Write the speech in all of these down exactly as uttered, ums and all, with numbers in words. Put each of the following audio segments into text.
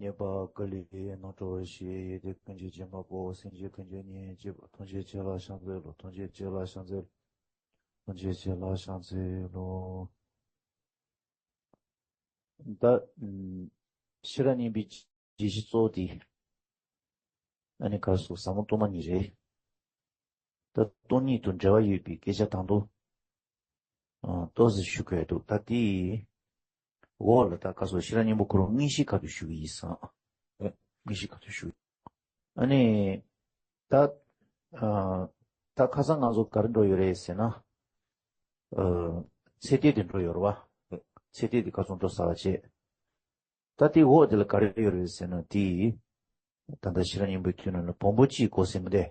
ཉེས་པ་ཀུན་ལས་རྣམ་གྲོལ་ཞིང་། ཡོན་ཏན་ཀུན་གྱི་རྗེས་མ་བོ། སེམས་ཅན་ཀུན་གྱི་གཉེན་གཅིག་པ། ཐམས་ཅད་མཁྱེན་ལ་ཕྱག་འཚལ་ལོ། ཐམས་ཅད་མཁྱེན་ལ་ཕྱག་འཚལ་ལོ། ཐམས་ཅད་མཁྱེན་ལ་ཕྱག་འཚལ་ལོ། ད་ཨམ་ཤེས་རབ་སྙིང་པོའི་བརྗོད་གཞི་གཙོ་བོ་དེ་ཨ་ནི་ག་རེ་ཟེར། ཟབ་མོ་སྟོང་པ་ཉིད་རེད། ད་སྟོང་ཉིད་དང་འབྲེལ་བ་ཡོད་པའི་སྐད་ཆ་དང་དུ་ཨ་ཏོག་ཙམ་ཞུ་དགོས་འདུག་ད་དེའི་འོག་ལ་ད་ག་རེ་ཟེར། ཤེས་རབ་སྙིང་པོ་ཁོ་རང་དངོས་གཞིའི་ཁ་ཐུག་ཞུ་གི་ཡིན་སང་། དངོས་གཞིའི་ཁ་ཐུག་ཞུ། ཨ་ནི་ད་ཨ་ད་ཁ་སང་ང་ཚོ་ག་རེ་འགྲོ་ཡོད་རེད་ཟེར་ན། ཨ་ཚེ་འདས་དེ་འགྲོ་ཡོད་རེད་བ། ཚེ་འདས་དེ་ག་ཚོད་འགྲོ་ཚར་བ་བྱས། ད་དེའི་འོག་དེ་ལ་ག་རེ་ཡོད་རེད་ཟེར་ན། དེ་ད་ལྟ་ཤེས་རབ་སྙིང་པོའི་དུས་ནང་ལ་བོང་བུ་གཅིག་གོ་ཟེར་མི་དེ།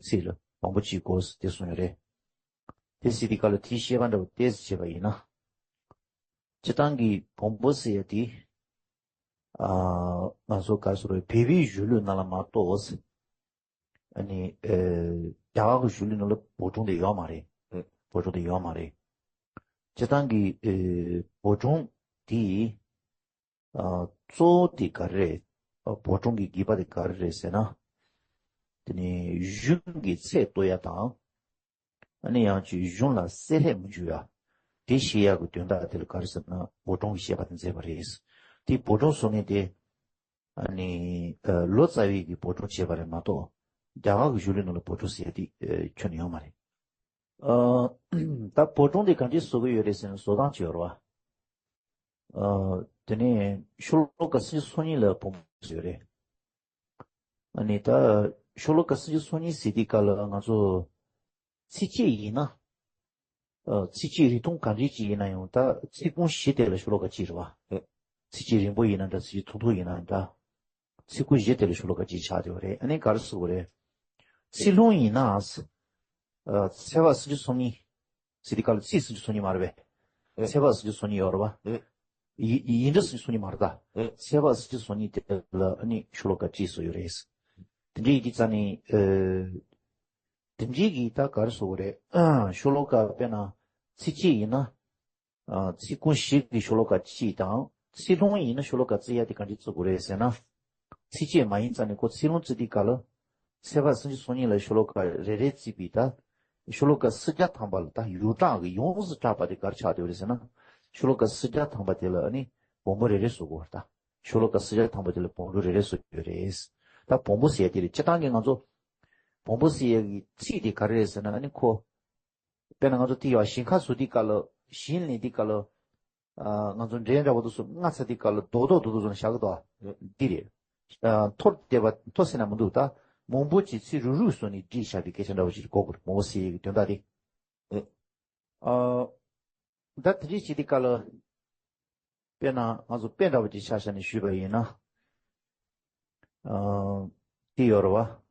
ཚིག་ལ་བོང་བུ་གཅིག་གོ་ཟེར་དེ་གསུངས་ཡོད་རེད། དེ་ཟེར་དུས་སྐབས་ལ་དེའི་བཤད་པ་འདྲ་བོ་ཏོག་ཙམ་བྱས་པ་ཡིན་ན། སྤྱིར་བཏང་གི་བོང་བུ་ཟེར་ཡ་དེ་ཨ་ང་ཚོ་ག་རེ་ཟེར། བོད་པའི་གཞུང་ལུགས་ནང་ལ་མ་གཏོགས། ཨ་ནི་ཨ་རྒྱ་གར་གྱི་གཞུང་ལུགས་ནང་ལ་བོ་ཀྲུང་དེ་ཡོད་མ་རེད། ཨེ། བོ་ཀྲུང་དེ་ཡོད་མ་རེད། སྤྱིར་བཏང་གི་ཨ་བོ་ཀྲུང་དེ་ཨ་གཙོ་བོ་དེ་ག་རེ་རེད། ཨ་བོ་ཀྲུང་གི་དགོས་པ་དེ་ག་རེ་རེད་ཟེར་ན། དེ་ནི་གཞུང་གི་ཚད་གཏོད་ཡ་དང་། ཨ་ནི་ཡང་ཅིག་གཞུང་ལ་བསྲེ་ལྷད་མི་འཇུག་ཡ། དེ་ཤེས་ཡ་གི་དོན་དག་དེ་ལ་ག་རེ་ཟེར་ན་བོ་ཀྲུང་གིས་བཤད་པ་དེ་མཛད་པ་རེད། དེ་བོ་ཀྲུང་ཟེར་མཁན་དེ། ཨ་ནི་ཨ་ལོ་ཙཱ་བས་ཀྱི་བོ་ཀྲུང་བྱས་པ་རེད་མ་གཏོགས། རྒྱ་གར་གྱི་གཞུང་ལུགས་ནང་ལ་བོ་ཀྲུང་ཟེར་ཡ་དེ་ཨ་ཁྱོན་ནས་ཡོད་མ་རེད། ཨ་ད་བོ་ཀྲུང་དེ་ག་འདྲས་བཟོ་གི་ཡོད་རེད་ཟེར་ན། བཟོ་སྟངས་ཅིག་ཡོད་རེད་བ། ཨ་དེ་ནས་ཤོ་ལོ་ཀ་སུམ་ཅུ་སོ་གཉིས་ལ་བོང་བུ་ཟེར་ཡོད་རེད། ཨ་ནི་ད་ཤོ་ལོ་ཀ་སུམ་ཅུ་སོ་གཉིས་ཟེར་དུས་སྐབས་ལ་ང་ཚོ་ཚིགས་བཅད་ཡིན་ན། ཨ་ཚིགས་བཅད་རིང་ཐུང་ག་འདྲས་ཅིག་ཡིན་ན་ཡང་། ད་ཚིག་ཁུངས་བཞི་དེ་ལ་ཤོ་ལོ་ཀ་གཅིག་རེད་བ། ཨེ། ཚིགས་བཅད་རིང་པོ་ཡིན་ན་འདྲ། ཚིགས་བཅད་ཐུང་ཐུང་ཡིན་ན་འདྲ། ཚིག་ཁུངས་བཞི་དེ་ལ་ཤོ་ལོ་ཀ་གཅིག་ཆགས་བསྡད་པ་རེད། ཨ་ནི་ག་རེ་ཟེར་དགོས་རེད། ཚིག་ལྷུང་ཡིན་ན། ཨ་ཚེག་བར་སུམ་ཅུ་སོ་གཉིས་ཟེར་དུས་སྐབས་ལ་ཚིག་སུམ་ཅུ་སོ་གཉིས་མ་རེད་པས། ཨེ། ཚེག་བར་སུམ་ཅུ་སོ་གཉིས་ཡོད་རེད་བ། ཨེ། ཡི་ཡིག་འབྲུ་སུམ་ཅུ་སོ་གཉིས་མ་རེད་ད། ཨེ། ཚེག་བར་སུམ་ཅུ་སོ་གཉིས་དེ་ལ་ཨ་ནི་ཤོ་ལོ་ཀ་གཅིག་བཟོས་ཡོད་རེད། དེ་འདྲ་ཡིན་དུས་ཙང་ནི་ཨ་དེ་འདྲའི་གི་ད་ག་རེ་ཟེར་དགོས་རེད། ཤོ་ལོ་ཀ་དཔེར་ན་ཚིགས་བཅད་ཡིན་ན། ཨ་ཚིག་ཁུངས་བཞི་གི་ཤོ་ལོ་ཀ་གཅིག་དང་། ཚིག་ལྷུང་ཡིན་ན་ཤོ་ལོ་ཀ་བརྩི་ཡ་དེ་ག་འདྲས་བརྩི་དགོས་རེད་ཟེར་ན། ཚིགས་བཅད་མ་ཡིན་ཙང་ནི་ཁོ་ཚིག་ལྷུང་བརྩི་དུས་སྐབས་ལ། ཚེག་བར་སུམ་ཅུ་སོ་གཉིས་ལ་ཤོ་ལོ་ཀ་རེ་རེ་བརྩིས་པའི་ད། ཤོ་ལོ་ཀ་སུམ་བརྒྱ་ཐམ་པ་ལ་ད་ཡོངས་གྲགས་ཀྱི་ཡོངས་སུ་གྲགས་པ་དེ་ག་རེ་ཆགས་བསྡད་པ་རེད་ཟེར་ན། ཤོ་ལོ་ཀ་སུམ་བརྒྱ་ཐམ་པ་དེ་ལ་ཨ་ནི་བོང་བུ་རེ་རེ་བཟོ་དགོས་པ་རེད་ད། ཤོ་ལོ་ཀ་སུམ་བརྒྱ་ཐམ་པ་དེ་ལ་བོང་བུ་རེ་རེ་བཟོ་དགོས་རེད། ད་བོང་བུ་ཟེར་ཡ་དེ་རེད། སྤྱིར་བཏང་གི་ང་ཚོ་བོང་བུ་ཟེར་ཡ་གི་ཚིག་དེ་ག་རེ་རེད་ཟེར་ན། ཨ་ནི་ཁོ། དཔེར་ན་ང་ཚོ་དེ་ཡ་ཞིང་ཁ་བཟོ་དུས་སྐབས་ལ། ཞིང་ལས་དུས་སྐབས་ལ། ཨ་ང་ཚོ་འབྲས་འདྲ་པོ་དེ་ཚོ་རྔ་ཚ་དུས་སྐབས་ལ་རྡོག་རྡོག་རྡོག་རྡོག་བཟོས་ནས་བཞག་གི་འདུག་ཨ། འདི་རེད། ཨ་མཐོར་བལྟས་པ། མཐོ་ཟེར་ན་མི་འདུག་ད་མང་པོ་ཅིག་ཚིག་རུག་རུག་བཟོས་ནས་བྲིས་བཞག་པའི་སྐད་ཆ་འདྲ་པོ་ཅིག་གོ་དགོས་རེད། བོང་བུ་ཟེར་ཡ་གི་དོན་དག་དེ། ཨ། ད་དེ་འདྲའི་བྱེད་དུས་སྐབས་ལ། དཔེར་ན་ང་ཚོ་དཔེ་འདྲ་པོ་ཅིག་ཆ་བཞག་ནས་ཞུས་པ་ཡིན་ན། ཨ་དེ་ཡོད་རེད་བ།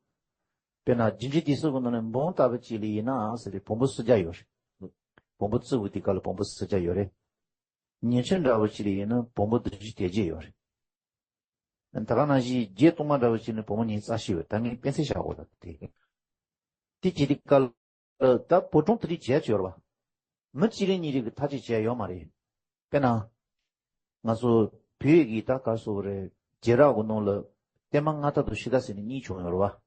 དཔེར་ན་རྒྱུ་འབྲས་དེ་ཚོ་གི་ནང་ནས་འབུམ་ལྟ་བུ་ཅིག་ལ་ཡིན་ན་ཟེར་ཏེ་བོང་བུ་སུམ་བརྒྱ་ཡོད་རེད། བོང་བུ་བརྩི་དགོས་དུས་སྐབས་ལ་བོང་བུ་སུམ་བརྒྱ་ཡོད་རེད། ཉེར་འཆར་འདྲ་པོ་ཅིག་ལ་ཡིན་ན་བོང་བུ་བདུན་ཅུ་དོན་བརྒྱད་ཡོད་རེད། ད་ག་ནང་བཞིན་བརྒྱད་སྟོང་པ་འདྲ་པོ་ཅིག་ནི་བོང་བུ་ཉི་ཤུ་རྩ་བཞི་ཡོད། ད་ངས་དཔེ་མཚོན་བཞག་གོ་ད་དེ། དེ་བྱེད་དུས་སྐབས་ལ་ད་བོ་ཀྲུང་དེ་རིགས་བྱས་ཡོད་རེད་བ། མི་གཅིག་རེ་གཉིས་རེ་གིས་ཐག་གཅོད་བྱས་ཡོད་མ་རེད། དཔེར་ན། ང་ཚོ་བོད་ཀྱི་ད་ག་རེ་ཟེར་དགོས་རེད། རྒྱལ་རབས་ཀྱི་ནང་ལ་བསྟན་མ་སྔ་དར་དང་ཕྱི་དར་ཟེར་ནས་གཉིས་བྱུང་ཡོད་རེད་བ།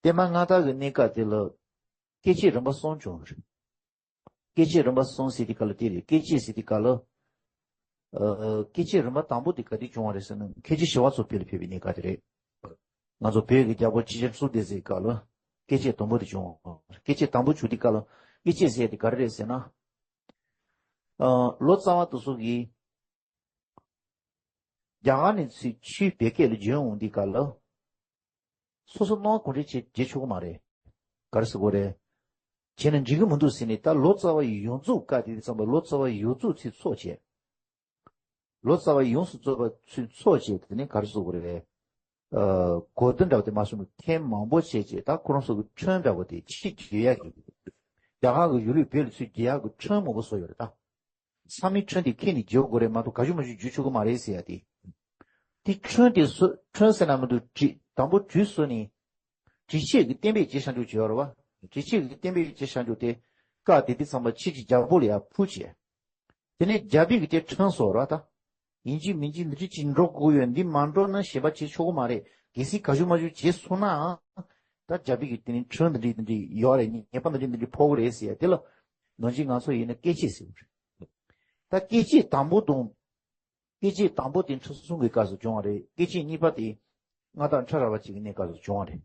བསྟན་མ་སྔ་དར་གྱི་གནས་སྐབས་དེ་ལ་སྐད་ཅིག་རིམ་པ་གསུམ་བྱུང་ཡོད་རེད། སྐད་ཅིག་རིམ་པ་གསུམ་ཟེར་དུས་སྐབས་ལ་དེ་རེད། སྐད་ཅིག་ཟེར་དུས་སྐབས་ལ། ཨ་སྐད་ཅིག་རིམ་པ་དང་པོ་དེ་ག་དུས་བྱུང་བ་རེད་ཟེར་ན། མཁན་ཆེན་ཞི་བ་འཚོ་བོད་ལ་ཕེབས་པའི་གནས་སྐབས་དེ་རེད། ང་ཚོ་བོད་ཀྱི་རྒྱལ་པོ་ཆེ་ཆེན་གཙུག་ལྡེ་བཙན་སྐབས་ལ་སྐད་ཅིག་དང་པོ་དེ་བྱུང་བ། སྐད་ཅིག་དང་པོ་བྱུང་དུས་སྐབས་ལ་སྐད་ཅིག་ཟེར་དེ་ག་རེ་རེད་ཟེར་ན། ཨ་ལོ་ཙཱ་བ་དེ་ཚོ་གིས་རྒྱ་གར་ནས་ཚུར་ཆོས་བོད་སྐད་ལ་བསྒྱུར་འོང་དུས་སྐབས་ལ། སོ་སོ་སྣང་བ་གང་འདྲ་བྱས་བྱེད་ཆོག་གི་མ་རེད། ག་རེ་ཟེར་དགོས་རེད། བྱས་ན་འགྲིག་གི་མི་འདུག་ཟེར་ནས། ད་ལོ་ཙཱ་བ་ཡོངས་རྫོགས་སྐབས་དེ་དུས་ཙམ་པ་ལོ་ཙཱ་བ་ཡོངས་རྫོགས་ཚུར་ཚོགས་བྱས། ལོ་ཙཱ་བ་ཡོངས་སུ་རྫོགས་པ་ཚུར་ཚོགས་བྱས། དེ་ནས་ག་རེ་ཟེར་དགོས་རེད། ཨ་གོ་བསྡུར་འདྲ་བོ་དེ་མ་བྱུང་ན་ཐེངས་མང་པོ་བྱས་བྱས། ད་ཁོ་རང་ཚོ་གི་ཁྲིམས་འདྲ་བོ་དེ་ཕྱིར་བསྒྱུར་ཡག་གི། རྒྱ་གར་གྱི་གཞུང་ལུགས་བོད་ལ་ཚུར་བསྒྱུར་ཡག་གི་ཁྲིམས་མང་པོ་བཟོས་ཡོད་རེད་ད། ཚང་མས་ཁྲིམས་དེ་ཁྱེར་ནས་བསྒྱུར་དགོས་རེད་མ་གཏོགས་ག་ཞུ་མ་ཞུ་བསྒྱུར་ཆོག་གི་མ་རེད་ཟེར་ཡ་དེ། དེ་ཁྲིམས་དེ་བཟོ། ཁྲིམས་ཟེར་ན་མི་འདུག་དྲི་དང་པོ་གྲོས་བཟོས་ནས། དྲི་ཆད་ཀྱི་གཏན་འབེབས་བྱས་བཞག་འཇོག་བྱས་ཡོད་རེད་བ། དྲི་ཆད་ཀྱི་གཏན་འབེབས་བྱས་བཞག་འཇོག་དེ། སྐབས་དེ་དུས་ཙམ་པ་ཕྱིས་ཀྱི་རྒྱལ་པོ་ལ་ཡར་ཕུལ་བྱས། དེ་ནས་རྒྱལ་པོས་ཀྱི་དེ་ཁྲིམས་བཟོས་རེད་བ་ད། ཡིན་གཅིག་མིན་གཅིག་འདི་འདྲ་ཅིག་འགྲོ་དགོས་ཡོད། འདི་མ་འགྲོ་ན་གཞན་པ་བྱེད་ཆོག་གི་མ་རེད། གལ་སྲིད་ག་ཞུ་མ་ཞུ་བྱས་སོང་ནའང་། ད་རྒྱ་བོད་ཀྱི་དེ་ནི་ཁྲིམས་འདི་འདྲ་འདི་འདྲ་ཡོད་རེད། ཉེས་པ་འདི་འདྲ་འདི་འདྲ་ཕོག་གི་རེད་ཟེར་ཡ་དེ་ལ། ནང་ཆོས་ང་ཚོ་ཡིན་ན་བཀས་བཅད་ཟེར་གྱི་རེད། ད་བཀས་བཅད་དང་པོ་དང་། བཀས་བཅད་དང་པོ་དེ་ཁྲིམས་སྲུང་གི་སྐབས་སུ་བྱུང་བ་རེད། བཀས་བཅད་གཉིས་པ་དེ་མངའ་བདག་ཁྲི་རལ་པ་ཅིག་གི་གནས་སྐབས་སུ་བྱུང་བ་རེད།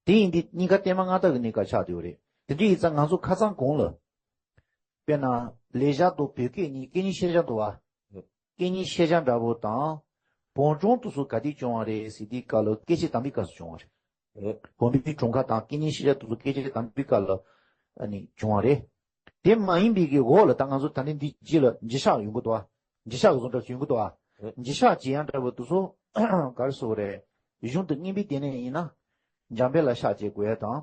དེ་ཡིན་དུས་གཉིས་ཀ་བརྟན་མ་མངའ་བདག་གི་གནས་སྐབས་ཆགས་བསྡད་ཡོད་རེད། དེ་འདྲ་ཡིན་ཙང་ང་ཚོ་ཁ་སང་གོང་ལ། དཔེར་ན། ལེགས་སྦྱར་དང་བོད་སྐད་གཉིས་སྐད་གཉིས་ཤེས་བྱ་འདུག་བ། སྐད་གཉིས་ཤེས་བྱ་འདྲ་པོ་དང་། བོད་སྒྲུང་དེ་ཚོ་ག་དུས་བྱུང་བ་རེད་ཟེར་དུས་སྐབས་ལ་བཀས་བཅད་དམ་པའི་སྐབས་སུ་བྱུང་བ་རེད། བོད་མིའི་སྒྲུང་ཁག་དང་སྐད་གཉིས་ཤེས་བྱ་དེ་ཚོ་བཀས་བཅད་དམ་པའི་སྐབས་ལ་ཨ་ནི་བྱུང་བ་རེད། དེ་མ་ཡིན་པའི་གི་འོག་ལ་ད་ང་ཚོ་ད་ནི་འདི་རྗེས་ལ་འཇིགས་ཤག་ཡོང་གི་འདུག་བ། འཇིགས་ཤག་གི་བཟོ་འདྲ་ཡོང་གི་འདུག་བ། འཇིགས་ཤག་བྱེད་ཡ་འདྲ་པོ་དེ་ཚོ་ག་རེ་ཟེར་དགོས་རེད། གཞུང་དང་མཉམ་པའི་སྡེ་ནས་ཡིན་ན། འཇམ་དཔལ་ལ་ཕྱག་བྱེད་དགོས་ཡ་དང་།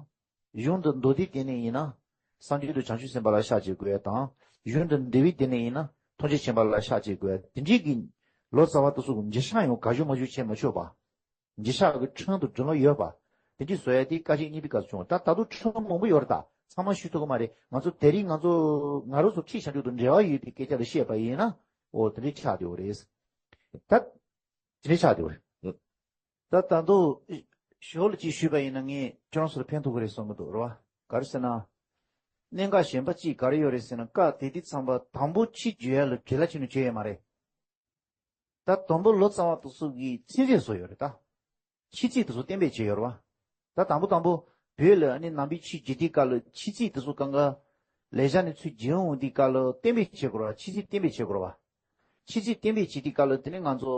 གཞུང་དང་མདོ་སྡེའི་སྡེ་ནས་ཡིན་ན། སངས་རྒྱས་དང་བྱང་ཆུབ་སེམས་དཔའ་ལ་ཕྱག་བྱེད་དགོས་ཡ་དང་། གཞུང་དང་འབྲེལ་བའི་སྡེ་ནས་ཡིན་ན། ཐམས་ཅད་མཁྱེན་པ་ལ་ཕྱག་བྱེད་དགོས་ཡ་དེ་འདྲའི་གི། ལོ་ཙཱ་བ་དེ་ཚོ་གི་འཇིགས་ཤག་ཡང་ག་ཞུ་མ་ཞུ་བྱེད་མ་ཆོག་པ། འཇིགས་ཤག་གི་ཁྲིམས་དང་སྒྲིག་ལམ་ཡོད་པ། དེ་འདྲའི་བཟོ་ཡ་དེ་བཀའ་ཆད་གཉིས་པའི་སྐབས་སུ་བྱུང་བ། ད་ད་དུང་ཁྲིམས་མང་པོ་ཡོད་རེད། ད་ཚང་མ་ཞུ་ཐུབ་ཀྱི་མ་རེད། ང་ཚོ་དེ་རིང་ང་ཚོ་ང་རང་ཚོ་ཁྲིད་བྱ་འཇུག་དང་འབྲེལ་བ་ཡོད་པའི་སྐད་ཆ་ལ་བཤད་པ་ཡིན་ན། འོ་དེ་འདྲའི་ཆགས་བསྡད་ཡོད་རེད། ད་དེ་འདྲའི་ཆགས་བསྡད་ཡོད་རེད། ད་ད་དུང་ཞོར་ལ་ཅིག་ཞུས་པ་ཡིན་ན་ངས་ཁྱོད་རང་ཚོ་ལ་ཕན་ཐོགས་ཀྱི་རེད་བསམ་གྱི་འདུག་རེད་བ། ག་རེ་ཟེར་ན། གནད་འགག་གཞན་པ་གཅིག་ག་རེ་ཡོད་རེད་ཟེར་ན། བཀའ་དེ་དུས་ཚང་པ་དང་པོ་ཕྱི་བརྗོད་ཡ་ལ་བྲེལ་བ་ཆེ་ནས་བརྗོད་ཡ་མ་རེད། ད་དང་པོ་ལོ་ཙཱ་བ་དེ་ཚོ་གིས་ཚིག་ཚད་བཟོ་ཡོད་རེད་ད། ཕྱི་ཚིག་དེ་ཚོ་གཏན་འབེབས་བྱས་ཡོད་རེད་བ། ད་དང་པོ་དང་པོ་བོད་ལ་ཨ་ནི་ནང་པའི་ཆོས་བརྒྱུད་དེའི་སྐབས་ལ་ཕྱི་ཚིག་དེ་ཚོ་གང་ག་ལེགས་སྦྱར་ནས་ཚུར་བརྒྱུད་འོང་དུས་སྐབས་ལ་གཏན་འབེབས་བྱེད་དགོས་རེད་བ། ཕྱི་ཚིག་གཏན་འབེབས་བྱེད་དགོས་རེད་བ། ཕྱི་ཚིག་གཏན་འབེབས་བྱེད་དུས་སྐབས་ལ་དེ་ནི་ང་ཚོ་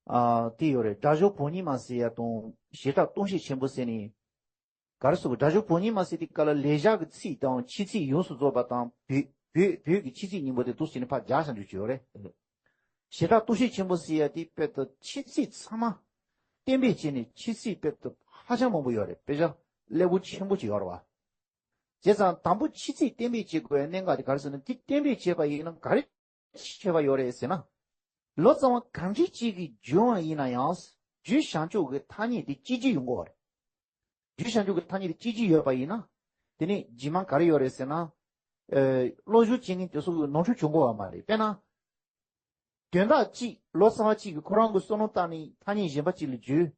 ཨ་དེ་ཡོད་རེད། སྒྲ་སྦྱོར་བོགས་གཉིས་མ་ཟེར་ཡ་དང་བྱེ་བྲག་སྟོང་བཤད་ཆེན་པོ་ཟེར་ནས། ག་རེ་ཟེར་དགོས། སྒྲ་སྦྱོར་བོགས་གཉིས་མ་ཟེར་དུས་སྐབས་ལ་ལེགས་སྦྱར་གྱི་ཚིག་དང་ཕྱི་ཚིག་ཡོངས་སུ་རྫོགས་པ་དང་བོད་བོད་བོད་ཀྱི་ཕྱི་ཚིག་གཉིས་པོ་དེ་འདུག་སེ་ནས་ཕར་སྦྱར་བཞག་འདུག་ཅེས་ཡོད་རེད། བྱེ་བྲག་སྟོང་བཤད་ཆེན་པོ་ཟེར་ཡ་དེ་དཔེ་ད་ཕྱི་ཚིག་ཚང་མ་གཏན་འབེབས་བྱས་ནས་ཕྱི་ཚིག་དཔེ་ད་ཧ་ཅང་མང་པོ་ཡོད་རེད། དཔེ་ཆ་ཀླད་ཀོར་ཆེན་པོ་ཅིག་ཡོད་རེད་བ། བྱས་ཙང་དང་པོ་ཕྱི་ཚིག་གཏན་འབེབས་བྱེད་དགོས་པའི་གནད་འགག་དེ་ག་རེ་ཟེར་ན། དེ་གཏན་འབེབས་བྱས་པ་ཡིན་ན་ག་རེ་ཁྱད་པར་ཡོད་རེད་ཟེར་ན། ལོ་ཙཱ་བ་གང་འདྲ་ཅིག་གིས་བརྗོད་པ་ཡིན་ན་ཡང་། རྒྱུ་བྱང་ཆུབ་ཀྱི་ཐ་སྙད་དེ་གཅིག་གཅིག་ཡོང་གི་ཡོད་རེད། རྒྱུ་བྱང་ཆུབ་ཀྱི་ཐ་སྙད་དེ་གཅིག་གཅིག་ཡོད་པ་ཡིན་ན། དེ་ནི་རྗེས་མ་ག་རེ་ཡོད་རེད་ཟེར་ན། ཨ་བློ་སྦྱོང་བྱེད་མཁན་དེ་ཚོ་གི་ནོར་འཁྲུལ་བྱུང་གི་ཡོད་མ་རེད། དཔེར་ན། དོན་དག་གཅིག་ལོ་ཙཱ་བ་གཅིག་གིས་ཁོ་རང་གི་བསམ་བློ་བཏང་ནས་ཐ་སྙད་གཞན་པ་གཅིག་ལ་བརྗོད།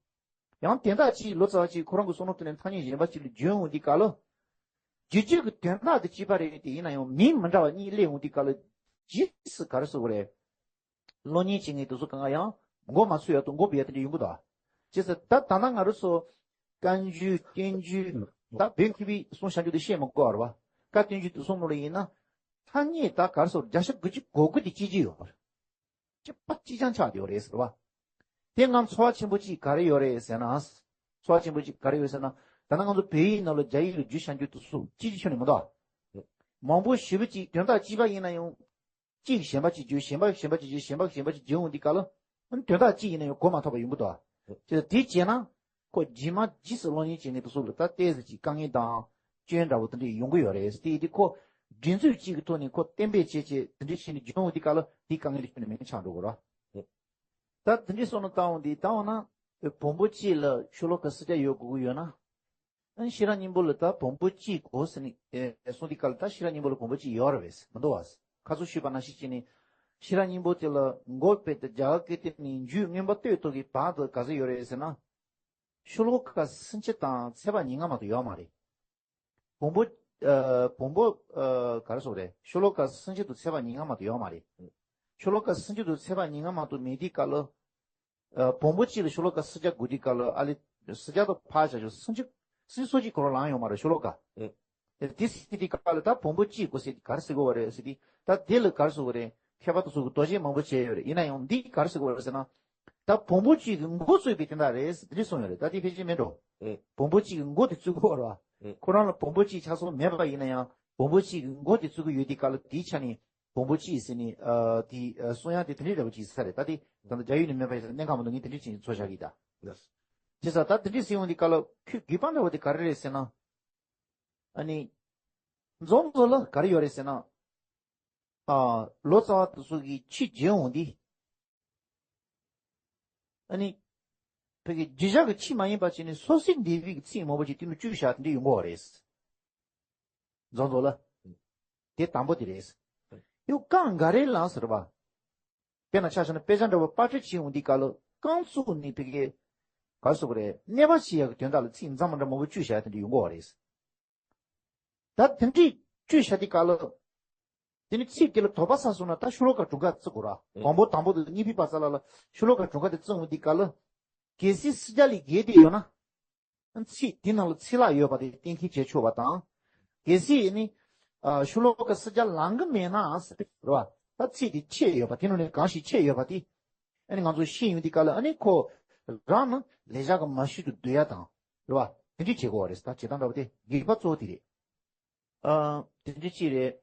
ཡང་དོན་དག་གཅིག་ལོ་ཙཱ་བ་གཅིག་གིས་ཁོ་རང་གི་བསམ་བློ་བཏང་ནས་ཐ་སྙད་གཞན་པ་གཅིག་ལ་བརྗོད་འོང་དུས་སྐབས་ལ། རྒྱུ་རྒྱུ་གི་དོན་དག་དེ་གཅིག་པ་རེད་དེ། ཡིན་ན་ཡང་མིང་མི་འདྲ་བ་གཉིས་སླེབས་འོང་དུས་སྐབས་ལ། རྗེས་སུ་ག་རེ་ཟེར་དགོས་རེད། གློག་བརྙན་བྱེད་མཁན་དེ་ཚོ་གང་ག་ཡང་མགོ་མ་ཚོས་ཡ་དང་མགོ་འབུས་ཡ་དེ་འདྲ་ཡོང་གི་འདུག་ཨ། བྱས་ཙང་ད་ད་ལྟ་ང་རང་ཚོ་བཀའ་འགྱུར་བསྟན་འགྱུར་ད་བོད་མཁས་པའི་གསུང་བྱ་རྒྱུ་དེ་བཤད་མི་དགོས་པ་རེད་བ། བཀའ་བསྟན་འགྱུར་དེ་གསུང་ནོར་ལ་ཡིན་ན། ཐ་སྙད་ད་ག་རེ་ཟེར། བརྒྱ་ཆ་དགུ་བཅུ་གོ་དགུ་དེ་གཅིག་གཅིག་ཡོད་པ་རེད། གཅིག་པ་གཅིག་རྐྱང་ཆགས་བསྡད་ཡོད་རེད་ཟེར་བ། དེ་ང་ཚོར་བ་ཆེན་པོ་གཅིག་ག་རེ་ཡོད་རེད་ཟེར་ན། ཚོར་བ་ཆེན་པོ་གཅིག་ག་རེ་ཡོད་ཟེར་ན། ད་ནང་ང་ཚོ་བོད་ཡིག་ནང་ལ་རྒྱ་ཡིག་ལ་རྒྱུ་བྱང་རྒྱུ་དེ་ཚོ་གཅིག་གཅིག་ཁྱོན་ནས་མི་འདུག་ཨ། མང་པོ་ཞེ་པོ་ཅིག་དོན་དག་གཅིག་པ་ཡིན་ན་ཡང་། གཅིག་གཞན་པ་གཅིག་བརྗོད། གཞན་པ་གཞན་པ་གཅིག་བརྗོད། གཞན་པ་གཞན་པ་གཅིག་བརྗོད་འོང་དུས་སྐབས་ལ། དོན་དག་གཅིག་ཡིན་ན་ཡང་གོ་མ་ཐོབ་པ་ཡོང་གི་འདུག་ཨ། དེ་དེ་བྱས་ན། ཁོ་རྗེས་མ་རྗེས་སུ་གློག་བརྙན་བྱེད་མཁན་དེ་ཚོ་ལ་ད་ཏོག་ཙམ་ཅིག་དཀའ་ངལ་དང་སྐྱོན་འདྲ་བོ་དེ་འདྲ་ཡོང་གི་ཡོད་རེད། དེ་ཡིན་དུས་ཁོ་སྒྲིག་འཛུགས་གཅིག་གི་ཐོག་ནས་ཁོ་གཏན་འབེབས་བྱས་བྱས་དེ་འདྲ་བྱས་ནས་བརྗོད་འོང་དུས་སྐབས་ལ་དེའི་དཀའ་ངལ་དེ་ཁྱོན་ནས་མེད་ན་ཆགས་འགྲོ་གི་རེད། ད་དེ་འདྲའི་བསམ་བློ་བཏང་འོང་དུས། ད་འོ་ན་བོན་པོ་གཅིག་ལ་ཤོ་ལོ་ཀ་སུམ་བརྒྱ་ཡོད་དགོས་ཀྱི་ཡོད་ན། ཨ་ནི་ཤེས་རབ་སྙིང་པོ་ལ་ད་བོན་པོ་གཅིག་དགོས་ཟེར་ནས་གསུངས་དུས་སྐབས་ལ། ད་ཤེས་རབ་སྙིང་པོ་ལ་བོན་པོ་གཅིག་ཡོད་རེད་པས་མི་འདུག་བ། ཁ་སང་ཞུས་པ་ནང་བཞིན་བྱས་ནས་ཤེས་རབ་སྙིང་པོ་དེ་ལ་མགོ་དཔེ་དེ་རྒྱ་གར་སྐད་དེ་ནས་མཇུག་མངོན་པ་སྟོད་ཐོག་གི་བར་དུ་ག་ཚོད་ཡོད་རེད་ཟེར་ན། ཤོ་ལོ་ཀ་སུམ་ཅུ་དང་ཚེག་བར་ཉེར་ལྔ་མ་གཏོགས་ཡོད་མ་རེད། བོན་པོ། ཨ་བོན་པོ། ཨ་ག་རེ་ཟེར་དགོས་རེད། ཤོ་ལོ་ཀ་སུམ་ཅུ་དང་ཚེག་བར་ཉེར་ལྔ་མ་གཏོགས་ཡོད་མ་རེད། ཤོ་ལོ་ཀ་སུམ་ཅུ་དང་ཚེག་བར་ཉེར་ལྔ་མ་གཏོགས་མེད་དུས་སྐབས་ལ། ཨ་བོན་པོ་གཅིག་ལ་ཤོ་ལོ་ཀ་སུམ་བརྒྱ་དགོས་དུས་སྐབས་ལ། ཨ་ལེ་སུམ་བརྒྱ་དང་ཕར་བཞག་ཤོག་སུམ་ཅུ། སུམ་ཅུ་སོ་གཅིག་གོ་ར་ལངས་ཡོད་མ་རེད་ཤོ་ལོ་ཀ། ཨེ། དེ་སྲིད་དེ་སྐབས་ལ་ད་བོན་པོ་གཅིག་དགོས་ཟེར་དེ་ག་རེ་ཟེར་དགོས་པ་རེད་ཟེར་དུས། ད་དེ་ལ་ག་རེ་ཟེར་དགོས་རེད། མཁས་པ་དེ་ཚོ་གིས་དོགས་གཅོད་མང་པོ་བྱས་ཡོད་རེད། ཡིན་ན་ཡང་འདི་ག་རེ་ཟེར་དགོས་རེད་ཟེར་ན། ད་བོན་པོ་གཅིག་གི་མགོ་གཙོས་པའི་དེ་འདྲ་རེད་ཟེར་དེ་འདྲ་གསུངས་ཡོད་རེད། ད་དེ་ཕལ་ཆེར་མེད་འགྲོ། ཨེ། བོན་པོ་གཅིག་གི་མགོ་དེ་བཙུགས་དགོས་རེད་བ། ཨེ། ཁོ་རང་ལ་བོན་པོ་གཅིག་ཆགས་སོང་མེད་པ་ཡིན་ན་ཡང་། བོན་པོ་གཅིག་གི་མགོ་དེ་བཙུགས་ཀྱི་ཡོད་དུས་སྐབས་ལ་དེའི་ཆ་ནས་བོན་པོ་གཅིག་ཟེར་ནས། ཨ་དེ་ཨ་གསུང་ཡག་དེ་དེ་འདྲའི་འདྲ་པོ་ཅིག་ས་རེད། ད་དེ་ད་ལྟ་རྒྱ་ཡིག་ནས་མེད་པ་ཡིན་ཙང་གནད་འགག་མི་འདུག་ངས་དེ་འདྲའི་ཅིག་ཚོད་བཞག་གི་ད། ལགས། བྱས་ཙང་ད་དེ་འདྲའི་ཟེར་ཡོང་དུས་སྐབས་ལ་ཁོའི་དགོས་པ་འདྲ་བོ་དེ་ག་རེ་རེད་ཟེར་ན། ཨ་ནི། རྫོང་རྫོང་ལ་ག་རེ་ཡོད་རེད་ཟེར་ན། ཨ་ལོ་ཙཱ་བ་དེ་ཚོ་གིས་ཆོས་བརྗོད་འོང་དུས། ཨ་ནི། ཕ་གི་རྗེས་བཞག་གི་ཆོས་མ་ཡིན་པ་བྱས་ནས་སོ་སོའི་འདས་པའི་ཚིག་མང་པོ་ཅིག་དེ་ནས་བཅུག་བཞག་དེ་འདྲ་ཡོང་གི་ཡོད་རེད། རྫོང་རྫོང་ལ། དེ་དང་པོ་དེ་རེད། ཡང་བཀའ་འགའ་རེ་ལ་ཟེར་བ། དཔེར་ན་ཆ་བཞག་ན་དཔེ་ཆ་འདྲ་བོ་པར་སྐྲུན་བྱེད་ཡོང་དུས་སྐབས་ལ་རྐང་བཙུགས་ནས་ཕ་གི་ག་རེ་ཟེར་དགོས་རེད། གནས་པ་བྱེད་ཡག་གི་དོན་དག་ལ་ཚིག་མཚམས་མ་འདྲ་མང་པོ་བཅུག་བཞག་ཡ་དེ་འདྲ་ཡོང་གི་ཡོད་རེད། ད་དེ་འདྲའི་བཅུག་བཞག་དུས་སྐབས་ལ། དེ་ནི་ཚིག་དེ་ལ་དོགས་པ་ཟ་སོང་ན་ད་ཤོ་ལོ་ཀ་གྲངས་ཀ་བརྩི་དགོས་ར། ཨེ། གོང་འཕེལ་དང་པོ་དང་གཉིས་པའི་བར་ས་ལ་ལ་ཤོ་ལོ་ཀ་གྲངས་ཀ་དེ་བརྩི་འོང་དུས་སྐབས་ལ། གལ་སྲིད་སྲིད་རྒྱ་ལས་བརྒལ་ཏེ་ཡོད་ན། ཚིག་དེ་ནང་ལ་ཚིག་ལྷག་ཡོད་པ་དེ་གཏན་འཁེལ་བྱས་ཆོག་པ་དང་། གལ་སྲིད་ནི། ཨ། ཤོ་ལོ་ཀ་སྲིད་རྒྱ་ལང་གི་མེད་ན་ཟེར་རེད་བ། ད་ཚིག་དེ་ཆད་ཡོད་པ་དེ་ནང་ནས་གང་ཞིག་ཆད་ཡོད་པ་དེ། ཨ་ནི་ང་ཚོ་ཤེས་ཡོང་དུས་སྐབས་ལ་ཨ་ནི་ཁོ་རང་ནི་ལེགས་སྦྱར་གྱི་མ་ཤུལ་དུ་བསྡུ་ཡ་དང་། རེད་བ། དེ་འདྲ་བྱེད་དགོས་པ་རེད། ད་བྱེད་སྟངས་འདྲ་བོ་དེ་སྒེག་པ་གཙོ་བོ་དེ་རེད། ཨ། དེ་འདྲ་ཅིག་རེད།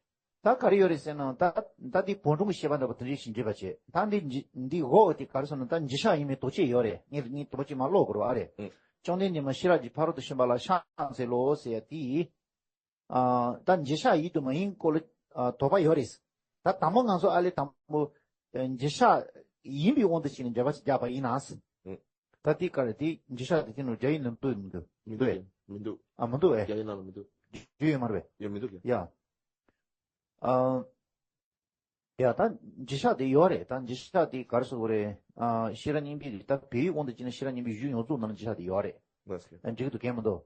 ད་ག་རེ་ཡོད་རེད་ཟེར་ན་ད་ད་འདི་བོད་ཀྲུང་གི་བཤད་པ་འདྲ་པོ་དེ་འདྲ་ཞིག་འགྲིག་པ་བྱེད། ད་འདི་འཇི་འདི་འོག་དེ་ག་རེ་ཟེར་ན་ད་འཇི་ཤག་ཡིན་མིན་དོགས་གཅོད་ཡོད་རེད། ངས་ངས་དོགས་གཅོད་མ་ཀློག་དགོས་རེད་བ་རེད། ཨེ། བཅོམ་ལྡན་འདས་མ་ཤེས་རབ་ཀྱི་ཕ་རོལ་ཏུ་ཕྱིན་པ་ལ་ཕྱག་འཚལ་ལོ་ཟེར་ཡ་དེ། ཨ། ད་འཇི་ཤག་ཡིན་དང་མ་ཡིན་སྐོར་ལ་ཨ་དོགས་པ་ཡོད་རེད། ད་དང་པོ་ང་ཚོ་ཨ་ལས་དང་པོ་ཨ་འཇི་ཤག་ཡིན་པའི་དབང་དུ་བྱས་ནས་འགྲེལ་པ་ཞིག་རྒྱག་པ་ཡིན་ན། ཨེ། ད་དེ་ག་རེ་དེ་འཇི་ཤག་དེ་དེ་ནང་རྒྱ་ཡིག་ནང་འདུག་མི་འདུག་མི་འདུག་ཨེ། མི་འདུག་ཨ་མི་འདུག་ཨེ། རྒྱ་ཡིག་ནང་ལ་མི་འདུག་རྒྱུས་ཡོད་མ་རེད་པས། ཡ་མི་འདུག་ཡ། ཡ། ཨ། ཡ་ད་འཇི་ཤག་དེ་ཡོད་རེད། ད་འཇི་ཤག་དེ་ག་རེ་ཟེར་དགོས་རེད། ཨ། ཤེས་རབ་སྙིང་པོའི་ད་བོད་ཡིག་དབང་དུ་བྱས་ན་ཤེས་རབ་སྙིང་པོའི་གཞུང་ཡོངས་རྫོགས་ནང་ལ་འཇི་ཤག་དེ་ཡོད་རེད། ལགས་སོ། ཨ། འགྲིག་གི་འདུག་གལ་མི་འདུག་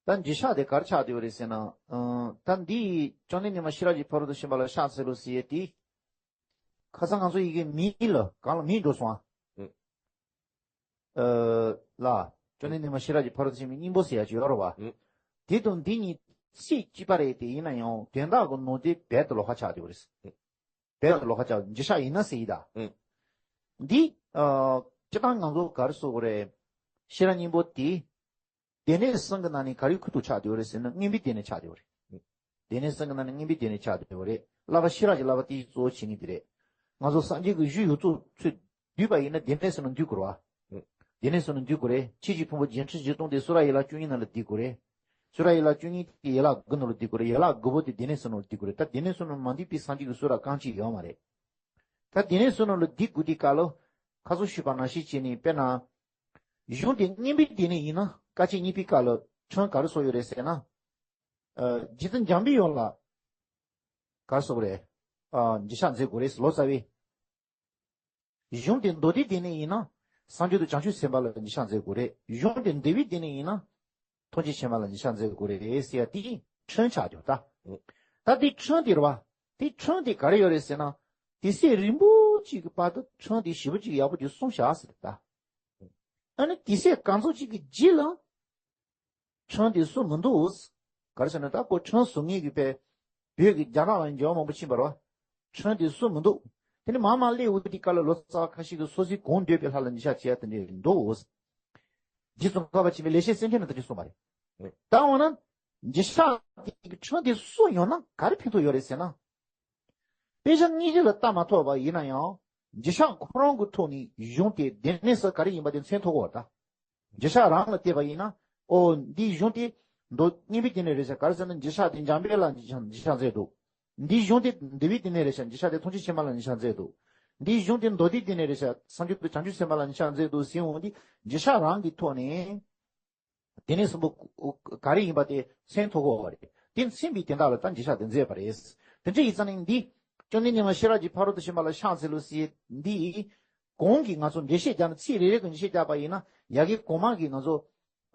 ད་འཇི་ཤག་དེ་ག་རེ་ཆགས་བསྡད་ཡོད་རེད་ཟེར་ན། ཨ། ད་འདི་བཅོམ་ལྡན་འདས་མ་ཤེས་རབ་ཀྱི་ཕ་རོལ་ཏུ་ཕྱིན་པ་ལ་ཕྱག་འཚལ་ལོ་ཟེར་ཡས་དེ། ཁ་སང་ང་ཚོ་ཡི་གེ་མིང་ལ་གང་ལ་མིང་འགྲོ་སོང་ཨ། ཨུ། ཨ་ལ། བཅོམ་ལྡན་འདས་མ་ཤེས་རབ་ཀྱི་ཕ་རོལ་ཏུ་ཕྱིན་པའི་སྙིང་པོ་ཟེར་ཡ་ཅིག་ཡོད་རེད་བ། ཨུ། དེ་དང་འདི་གཉིས་ཚིག་གཅིག་པ་རེད་དེ་ཡིན་ན་ཡང་དོན་དག་གི་ནང་དེ་རྦད་དེ་ལོགས་ཀ་ཆགས་བསྡད་ཡོད་རེད། རྦད་དེ་ལོགས་ཀ་ཆགས། འཇི་ཤག་ཡིན་ན་ཟེར་ཡི་ད། ཨུ། འདི། ཨ། སྤྱིར་བཏང་ང་ཚོ་ག་རེ་ཟེར་དགོས་རེད། ཤེས་རབ་སྙིང་པོ་དེ། སྡེ་སྣོད་གསུམ་གྱི་ནང་ནས་ག་རེའི་ཁུལ་དུ་ཆགས་བསྡད་ཡོད་རེད་ཟེར་ན་མངོན་པའི་སྡེ་སྣོད་ཆགས་བསྡད་ཡོད་རེད། སྡེ་སྣོད་གསུམ་གྱི་ནང་ནས་མངོན་པའི་སྡེ་སྣོད་ཆགས་བསྡད་ཡོད་རེད། བསླབ་པ་ཤེས་རབ་ཀྱི་བསླབ་པ་དེ་གཙོ་བོ་བྱེད་ངེས་དེ་རེད། ང་ཚོ་སངས་རྒྱས་ཀྱི་གཞུང་ཡོངས་རྫོགས་ཚུར་བསྡུས་པ་ཡིན་ན་སྡེ་སྣོད་གསུམ་ནང་བསྡུ་དགོས་རེད་བ། སྡེ་སྣོད་གསུམ་ནང་བསྡུ་དགོས་རེད། ཆོས་ཀྱི་ཕུང་པོ་བརྒྱད་ཁྲི་བཞི་སྟོང་དེ་གསུང་རབ་ཡན་ལག་བཅུ་གཉིས་ནང་ལ་བསྡུ་དགོས་རེད། གསུང་རབ་ཡན་ལག་བཅུ་གཉིས་དེ་ཡན་ལག་དགུ་ནང་ལ་བསྡུ་དགོས་རེད། ཡན་ལག་དགུ་པོ་དེ་སྡེ་སྣོད་གསུམ་ནང་ལ་བསྡུ་དགོས་རེད། ད་སྡེ་སྣོད་གསུམ་ནང་མ་བསྡུས་པའི་སངས་རྒྱས་ཀྱི་གསུང་རབ་རྐང་གཅིག་ཡོད་མ་རེད། ད་སྡེ་སྣོད་གསུམ་ནང་ལ་བསྡུ་དགོས་དུས་སྐབས་ལ། ཁ་སང་ཞུས་པ་ནང་བཞིན་བྱས་ནས་དཔེར་ན། གཞུང་དེ་མངོན་པའི་སྡེ་སྣོད་ཡིན་ན་དཀའ་སྤྱད་གཉིས་པའི་སྐབས་ལ་ཕྲེང་ག་རེ་བཟོ་ཡོད་རེད་ཟེར་ན། ཨ། རྗེ་བཙུན་འཇམ་པའི་དབྱངས་ལ་ག་རེ་ཟེར་དགོས་རེད། ཨ། འཇིགས་ཆགས་མཛད་དགོས་རེད་ལོ་ཙཱ་བས། གཞུང་དེ་མདོ་སྡེའི་སྡེ་སྣོད་ཡིན་ན་སངས་རྒྱས་དང་བྱང་ཆུབ་སེམས་དཔའ་ལ་འཇིགས་ཆགས་མཛད་དགོས་རེད། གཞུང་དེ་འདུལ་བའི་སྡེ་སྣོད་ཡིན་ན་ཐམས་ཅད་མཁྱེན་པ་ལ་འཇིགས་ཆགས་མཛད་དགོས་རེད་ཟེར་ཡ་དེ་ཕྲེང་ཆགས་ཀྱང་ད། ད་དེ་ཕྲེང་དེ་རེད་བ། དེ་ཕྲེང་དེ་ག་རེ་ཡོད་རེད་ཟེར་ན། དུས་ཚོད་རིང་པོ་གཅིག་གི་བར་དུ་ཕྲེང་དེ་ཞེ་པོ་གཅིག་ཡག་པོ་ཅིག་གསུངས་བཞག་ཟེར་ད། ཨ་ནི་དུས་ཚོད་གང་ཙམ་ཅིག་གི་རྗེས་ལ། ཕྲེང་དེ་བཟོ་མི་འདུག་ག་རེ་ཟེར་ན་ད་ཁོ་ཕྲེང་བཟོ་མཁན་གྱི་དཔེ། བོད་ཀྱི་རྒྱ་ནག་ལ་འགྱུར་བ་མང་པོ་ཕྱིན་པ་རེད་བ། ཕྲེང་དེ་བཟོ་མི་འདུག་དེ་ནི་མར་མར་སླེབས་འོང་དུས་སྐབས་ལ་ལོ་ཙཱ་བ་ཁ་ཤས་ཀྱིས་སོ་སོའི་གང་འདོད་པའི་ལྷ་ལ་འཇིགས་ཆགས་བྱེད་ཡ་དེ་འདྲ་འདུག་རྗེ་ཙོང་ཁ་པ་ཆེན་པོས་ལེགས་བཤད་སེང་ཕྲེང་ནང་དེ་འདྲ་གསུངས་པ་རེད། ད་འོ་ན། འཇིགས་ཆགས་དེ་གི་ཕྲེང་དེ་བཟོ་ཡོང་ན་ག་རེ་ཕན་ཐོགས་ཡོད་རེད་ཟེར་ན། དཔེ་ཆ་དངོས་གཞི་ལ་ལྟ་མ་ཐུབ་པ་ཡིན་ན་ཡང་། འཇིགས་ཆགས་ཁོ་རང་གི་ཐོག་ནས་གཞུང་དེ་སྡེ་སྣོད་ས་ག་རེ་ཡིན་པ་དེ་མཚོན་ཐུབ་ཀྱི་ཡོད་རེད་ད། འཇིགས་ཆགས་རང་ལ་བལྟས་པ་ཡིན་ན། ཨོ། འདིའི་གཞུང་དེ་མདོ་སྙིང་པོའི་སྡེ་སྣོད་རེད་ཤག་ག་རེ་ཟེར་ན་འཇིགས་ཆགས་དེ་འཇམ་དཔལ་ལ་འཇིགས་ཆགས་འཇིགས་ཆགས་མཛད་འདུག་འདིའི་གཞུང་དེ་འདུལ་བའི་སྡེ་སྣོད་རེད་ཤག་འཇིགས་ཆགས་དེ་ཐམས་ཅད་མཁྱེན་པ་ལ་འཇིགས་ཆགས་མཛད་འདུག་འདིའི་གཞུང་དེ་མདོ་སྡེའི་སྡེ་སྣོད་རེད་ཤག་སངས་རྒྱས་དང་བྱང་ཆུབ་སེམས་དཔའ་ལ་འཇིགས་ཆགས་མཛད་འདུག་ཟེར་འོང་དུས་འཇིགས་ཆགས་རང་གི་ཐོག་ནས། སྡེ་སྣོད་གསུམ་པོ་ག་རེ་ཡིན་པ་དེ་མཚོན་ཐུབ་ཀྱི་ཡོད་རེད། དེ་མཚོན་པའི་དོན་དག་ལ་ད་འཇིགས་ཆགས་དེ་མཛད་པ་རེད། དེ་འདྲ་ཡིན་ཙང་ནི་འདི། བཅོམ་ལྡན་འདས་མ་ཤེས་རབ་ཀྱི་ཕ་རོལ་ཏུ་ཕྱིན་པ་ལ་ཕྱག་འཚལ་ལོ་ཟེར་འདི། གོང་གི་ང་ཚོ་འགྲེལ་བཤད་རྒྱག་ན་ཚིག་རེ་རེ་གི་འགྲེལ་བཤད་རྒྱག་པ་ཡིན་ན་ཡ་གི་གོང་མ་གི་ང་ཚོ།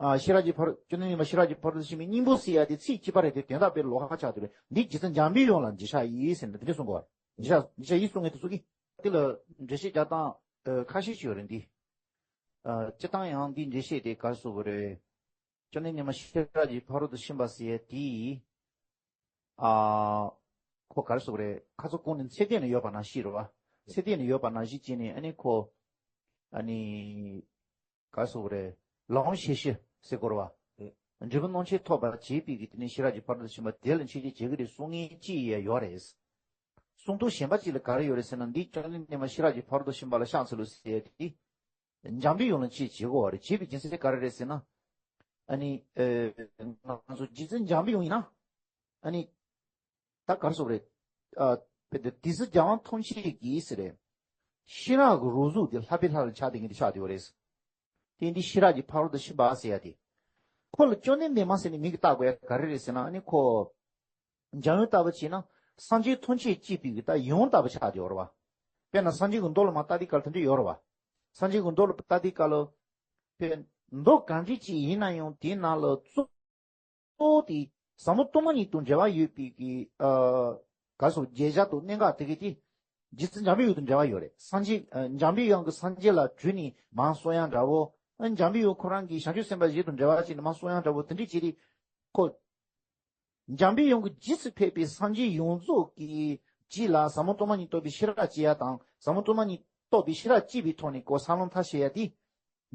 ཨ། ཤེས་རབ་ཀྱི་ཕ་རོལ་བཅོམ་ལྡན་འདས་མ་ཤེས་རབ་ཀྱི་ཕ་རོལ་ཏུ་ཕྱིན་པའི་སྙིང་པོ་ཟེར་ཡ་དེ་ཚིག་གཅིག་པ་རེད་དེ་དོན་དག་དཔེ་ལོགས་ཀ་ཆགས་འདུག་རེད། འདི་རྗེ་བཙུན་འཇམ་པའི་དབྱངས་ལ་འཇིགས་ཆགས་ཡིན་ཟེར་ནས་དེ་འདྲ་གསུང་གི་ཡོད་རེད། འཇིགས་ཆགས་འཇིགས་ཆགས་ཡིན་གསུང་མཁན་དེ་ཚོ་གིས། དེ་ལ་འགྲེལ་བཤད་རྒྱག་སྟངས་ཁ་ཤས་ཤིག་ཡོད་རེད་འདི། ཨ། སྤྱིར་བཏང་ཡང་འདིའི་འགྲེལ་བཤད་དེ་ག་རེ་ཟེར་དགོས་རེད། བཅོམ་ལྡན་འདས་མ་ཤེས་རབ་ཀྱི་ཕ་རོལ་ཏུ་ཕྱིན་པ་ཟེར་ཡས་དེ། ཨ། ཁོ་ག་རེ་ཟེར་དགོས་རེད། ཁ་སང་གོང་ནས་ཚད་ལྡན་ལ་ཡོད་པ་ནང་བཞིན་རེད་བ། ཚད་ལྡན་ལ་ཡོད་པ་ནང་བཞིན་བྱས་ནས་ཨ་ནི་ཁོ། ཨ་ནི། ག་རེ་ཟེར་དགོས་རེད། ལམ་ཤེས་བཞི་ཟེར་དགོས་རེད་བ། འབྲས་བུ་སྣང་མཆེད་ཐོབ་པར་བྱེད་པའི་གི་དེ་ནས་ཤེས་རབ་ཀྱི་ཕ་རོལ་ཏུ་ཕྱིན་པ་དེ་ལ་མཆོད་བརྗོད་བྱེད་ཀྱི་རེད་གསུང་མཁན་ཅིག་ཡང་ཡོད་རེད། གསུང་དོན་གཞན་པ་ཅིག་ལ་ག་རེ་ཡོད་རེད་ཟེར་ན་འདི་བཅོམ་ལྡན་འདས་མ་ཤེས་རབ་ཀྱི་ཕ་རོལ་ཏུ་ཕྱིན་པ་ལ་ཕྱག་འཚལ་ལོ་ཟེར་ཏེ། འཇམ་པའི་དབྱངས་ལ་མཆོད་བྱེད་དགོས་པ་རེད། བྱེད་པའི་རྒྱུ་མཚན་ག་རེ་རེད་ཟེར་ན། ཨ་ནི། ཨེ། ང་ཚོ་རྗེ་བཙུན་འཇམ་པའི་དབྱངས་ཡིན་ན། ཨ་ནི། ད་ག་རེ་ཟེར་དགོས་རེད། ཨ། དཔེ་དེ་དེ་ཚེ་རྒྱལ་དབང་ཐམས་ཅད་ཀྱི་ཟེར་རེད། ཤེས་རབ་ཀྱི་རོ་གཟུགས་དེ་ལྷག་པའི་ལྷ་ལ་ཆགས་བསྡད་མཁན་དེ་ཆགས་བསྡད་ཡོད་རེད། དེ་འདི་ཤེས་རབ་ཀྱི་ཕ་རོལ་ཏུ་ཕྱིན་པ་ཟེར་ཡ་དེ། ཁོ་ལ་བཅོམ་ལྡན་འདས་མ་ཟེར་ནས་མིང་གི་བཏགས་དགོས་ཡ་ག་རེ་རེད་ཟེར་ན་ཨ་ནི་ཁོ། འཇམ་དབྱངས་ལྟ་བུ་བྱས་ན་སངས་རྒྱས་ཐམས་ཅད་གཅིག་པའི་གི་ད་ཡང་ལྟ་བུ་ཆགས་བསྡད་ཡོད་རེད་བ། དཔེར་ན་སངས་རྒྱས་ཀྱི་མདོ་ལ་མར་ལྟ་དུས་སྐབས་ལ་དེ་འདྲ་ཡོད་རེད་བ། སངས་རྒྱས་ཀྱི་མདོ་ལ་ལྟ་དུས་སྐབས་ལ། དཔེར་མདོ་གང་འདྲ་ཅིག་ཡིན་ན་ཡང་དེའི་ནང་ལ་གཙོ་བོ་དེ་ཟབ་མོ་སྟོང་པ་ཉིད་དང་འབྲེལ་བ་ཡོད་པའི་གི་ཨ། ག་སོགས་རྒྱས་བྱ་དང་གནད་འགག་དེ་གི་དེ། རྗེ་བཙུན་འཇམ་པའི་དབྱངས་དང་འབྲེལ་བ་ཡོད་རེད། སངས་རྒྱས་ཨ། འཇམ་པའི་དབྱངས་ཀྱིས་སངས་རྒྱས་ལ་དྲིས་ནས་མར་གསུང་ཡག་འདྲ་བོ། ཨ། འཇམ་པའི་དབྱངས་ཁོ་རང་གིས་བྱང་ཆུབ་སེམས་དཔའ་བཞི་དང་འབྲེལ་བ་བྱས་ནས་མར་གསུང་ཡག་འདྲ་བོ་དེ་འདྲ་བྱས་ཏེ། ཁོ། འཇམ་པའི་དབྱངས་ཀྱིས་རྗེས་སུ་ཕེབས་པའི་སངས་རྒྱས་ཡོངས་རྫོགས་ཀྱི་རྗེས་ལ་ཟབ་མོ་སྟོང་པ་ཉིད་རྟོགས་པའི་ཤེས་རབ་སྐྱེ་ཡག་དང་ཟབ་མོ་སྟོང་པ་ཉིད་རྟོགས་པའི་ཤེས་རབ་སྐྱེས་པའི་ཐོག་ནས་ཁོ་སངས་རླུང་ཐར་ཤེས་ཡག་དེ།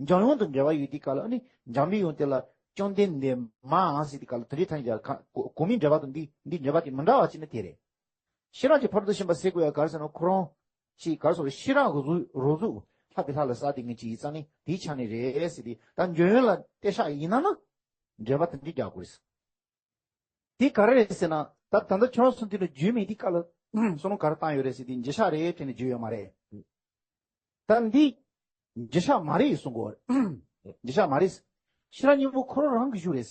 འཇམ་དབྱངས་དང་འབྲེལ་བ་ཡོད་དུས་སྐབས་ལ་ཨ་ནི་འཇམ་པའི་དབྱངས་དེ་ལ་བཅོམ་ལྡན་འདས་མ་ཟེར་དུས་སྐབས་ལ་དེ་འདྲའི་ཐ་སྙད་སྦྱར་གོ་གོ་མིང་འགྲེལ་པ་དང་འདི་འདི་འགྲེལ་པ་དེ་མི་འདྲ་བ་ཅིག་ནི་དེ་རེད། ཤེས་རབ་ཀྱི་ཕ་རོལ་ཏུ་ཕྱིན་པ་ཟེར་དགོས་ཡག་ག་རེ་ཟེར་ན་ཁོ་རང་ཅིག་ག་རེ་ཟེར་ཤེས་རབ་ཀྱི་རོ་གཟུགས་རོ་གཟུགས་ལྷག་པའི་ལྷ་ལ་ཟེར་དེ་ངེས་ཅིག་ཡིན་ཙང་ནི་དེའི་ཆ་ནས་རེད་ཟེར་དེ་ད་འཇམ་དབྱངས་ལ་བསྟོད་བཤགས་ཡིན་ན་ན་འགྲེལ་པ་དེ་འདྲའི་རྒྱག་དགོས་རེད། དེ་ག་རེ་རེད་ཟེར་ན། ད་ད་ལྟ་ཁྱོད་རང་ཚོ་འདི་ལ་རྒྱུས་མེད་དེ་ག་ལ་བསམ་བློ་ག་རེ་བཏང་ཡོད་རེད་ཟེར་དེ་རྗེས་བཞག་རེད་དྲན་ནས་རྒྱུས་ཡོད་མ་རེད། ད་འདི་རྗེས་བཞག་མ་རེད་གསུང་གོ། རྗེས་བཞག་མ་རེད། ཤེས་རབ་སྙིང་པོ་ཁོ་རང་རང་གི་གཞུང་རེད།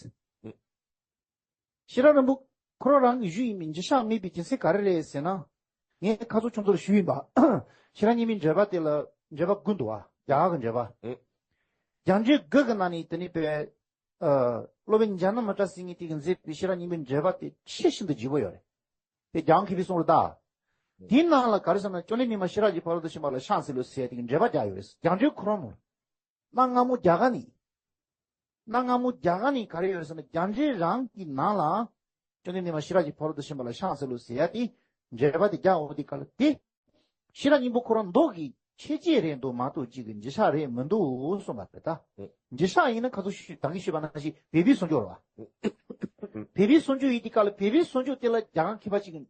ཤེས་རབ་སྙིང་པོ་ཁོ་རང་རང་གི་གཞུང་ཡིན་མིན་རྗེས་བཞག་མེད་པའི་རྒྱུ་མཚན་ག་རེ་རེད་ཟེར་ན། ངས་ཁ་ཚོ་ཁྱོད་ཚོར་ཞུས་ཡིན་པ། ཤེས་རབ་སྙིང་པོའི་འགྲེལ་པ་དེ་ལ་འགྲེལ་པ་དགུ་འདུག་བ། རྒྱ་གར་གྱི་འགྲེལ་པ། རྒྱ་འགྲེལ་དགུ་གི་ནང་ནས་དེ་ནི་པའི། ཨ། སློབ་དཔོན་འཇམ་དབྱངས་མི་ཏྲ་སེང་གེ་དེ་གིས་མཛད་པའི་ཤེས་རབ་སྙིང་པོའི་འགྲེལ་པ་དེ་ཆེས་ཤིན་ཏུ་ལྗིད་པོ་ཡོད་རེད། དེ་རྒྱལ་དབང་མཁས་པའི་གསུང་རེད་ད། དེའི་ནང་ལ་ག་རེ་ཟེར་ན་བཅོམ་ལྡན་འདས་མ་ཤེས་རབ་ཀྱི་ཕ་རོལ་ཏུ་ཕྱིན་པ་ལ་ཕྱག་འཚལ་ལོ་ཟེར་ཡ་དེ་གི་འགྲེལ་པ་རྒྱག་ཡོད་རེད། རྒྱ་འགྲེལ་ཁོ་རང་མོ། གནའ་སྔ་མོ་རྒྱ་གར་ནས། གནའ་སྔ་མོ་རྒྱ་གར་ནས་ག་རེ་ཡོད་རེད་ཟེར་ན་རྒྱ་འགྲེལ་རང་གི་ནང་ལ། བཅོམ་ལྡན་འདས་མ་ཤེས་རབ་ཀྱི་ཕ་རོལ་ཏུ་ཕྱིན་པ་ལ་ཕྱག་འཚལ་ལོ་ཟེར་ཡ་དེ། འགྲེལ་པ་དེ་རྒྱག་འོང་དེ་ག་ལ་དེ། ཤེས་རབ་སྙིང་པོ་ཁོ་རང་མདོ་གི་ཆོས་བརྒྱད་རེད་འདུག་མ་གཏོགས་གཅིག་གི་རྗེས་བཞག་རེད་མི་འདུག་གསུངས་པ་རེད་ད། རྗེས་བཞག་ཡིན་ན་ཁ་ཚོ་ཞུ་ད་གིན་ཞུས་པ་ནང་བཞིན་བོད་པའི་གསུང་ཆོས་རེད་བ། བོད་པའི་གསུང་ཆོས་ཡིན་དེ་ག་ལ་བོད་པའི་གསུང་ཆོས་དེ་ལ་རྒྱ་གར་མཁས་པ་གཅིག་གི་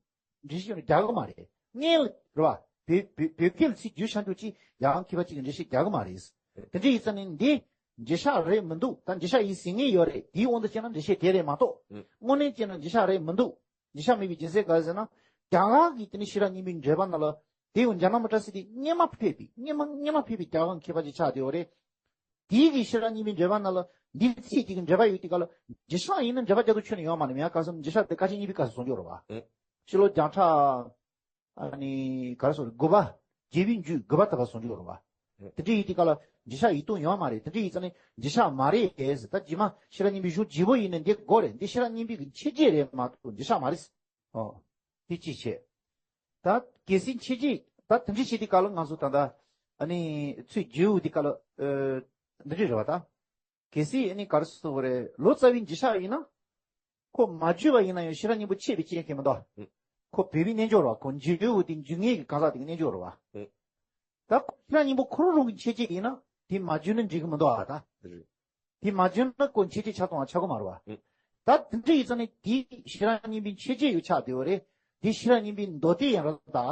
འགྲེལ་བཤད་རྒྱག་གི་མ་རེད། སྔོན་ལ་རེད་བ། བོད་བོད་བོད་སྐད་ལ་ཚིག་བསྒྱུར་བྱ་འདུག་ཅིག་རྒྱ་གར་མཁས་པ་གཅིག་གི་འགྲེལ་བཤད་རྒྱག་གི་མ་རེད། དེ་འདྲ་ཡིན་ཙང་ནི་འདི་རྗེས་བཞག་རེད་མི་འདུག་ད་རྗེས་བཞག་ཡིན་ཟེར་མཁན་ཡོད་རེད། དེའི་དབང་དུ་བྱས་ན་འགྲེལ་བཤད་དེ་རེད་མ་གཏོགས། དངོས་གནས་བྱས་ན་རྗེས་བཞག་རེད་མི་འདུག་རྗེས་བཞག་མེད་པའི་རྒྱུ་མཚན་ག་རེ་ཟེར་ན། རྒྱ་གར་གྱི་དེ་ནི་ཤེས་རབ་སྙིང་པོའི་འགྲེལ་པ་ནང་ལ། དེ་ཡང་འཇམ་དབྱངས་མི་ཏྲ་སེང་གེ་སྔོན་མ་ཕེབས་པའི་སྔོན་མ་སྔོན་མ་ཕེབས་པའི་རྒྱ་གར་མཁས་པ་ཅིག་ཆགས་བསྡད་ཡོད་རེད། དེའི་གི་ཤེས་རབ་སྙིང་པོའི་འགྲེལ་པ་ནང་ལ་འདིའི་ཚིག་དེ་གི་འགྲེལ་པ་ཡོད་དེ་ག་ལ། རྗེས་བཞག་ཡིན་ན་འགྲེལ་པ་རྒྱག་ཐུབ་ཁྱོན་ནས་ཡོད་མ་རེད། མེད་ཡ་ག་ཟེར་ན་རྗེས་བཞག་དེ་དཀའ་སྤྱད་གཉིས་པའི་སྐབས་སུ་གསུང་རྒྱུ་རེད་བ། ཕྱི་ལོ་བརྒྱ་ཕྲག་ཨ་ནི་ག་རེ་ཟེར་དགུ་པ། རྒྱལ་བའི་རྒྱུད་དགུ་པ་ཐོབ་པ་གསུང་རྒྱུ་རེད་བ། དེ་འདྲ་ཡིན་དེ་ག་ལ་རྗེས་བཞག་ཡིད་རྟོན་ཡོད་མ་རེད། དེ་འདྲ་ཡིན་ཙང་ནི་རྗེས་བཞག་མ་རེད་ཟེར། ད་རྗེས་མ་ཤེས་རབ་སྙིང་པོའི་གཞུང་ལྗིད་པོ་ཡིན་ན་འདི་དགོས་རེད། འདི་ཤེས་རབ་སྙིང་པོའི་གི་ཆོས་བརྒྱད་རེད་མ་གཏོགས་རྗེས་བཞག་མ་རེད། ཨོ། དེ་གཅིག་བྱས། ད་གལ་སྲིད་ཆོས་བརྒྱད་ད་དེ་འདྲ་བྱས་དེ་ག་ལ་ང་ཚོ་ད་ལྟ་ཨ་ནི་ཚུར་བརྗོད་དེ་ག་ལ་ཨ། འདི་འདྲ་རེད་བ་ད། གལ་སྲིད་ཨ་ནི་ག་རེ་ཟེར་དགོས་རེད། ལོ་ཙཱ་བའི་རྗེས་བཞག་ཡིན་ན། ཁོ་མ་བརྗོད་པ་ཡིན་ན་ཡང་ཤེས་རབ་སྙིང་པོ་ཆད་པའི་རྐྱེན་ཁེལ་མི་འདུག་ཁོ་བོད་པའི་རྣལ་འབྱོར་བ། ཁོ་འཇུག་ཡུལ་དེ་འཇུག་ངེས་ཀྱི་གང་ཟག་དེ་གི་རྣལ་འབྱོར་བ། ད་ཁོ་ཤེས་རབ་སྙིང་པོ་ཁོ་རང་རང་གི་ཆོས་བརྒྱད་ཡིན་ན་དེ་མ་བརྗོད་ན་འགྲིག་གི་མི་འདུག་ཨ་ད། དེ་མ་བརྗོད་ན་ཁོ་ཆོས་བརྒྱད་ཆགས་སོང་བ་ཆགས་ཀྱི་མ་རེད་བ། ད་དེ་འདྲ་ཡིན་ཙང་ནི་དེ་ཤེས་རབ་སྙིང་པོའི་ཆོས་བརྒྱད་ཡོད་ཆགས་བསྡད་ཡོད་རེད། དེ་ཤེས་རབ་སྙིང་པོའི་མདོ་སྡེ་ཡང་རེད་ད།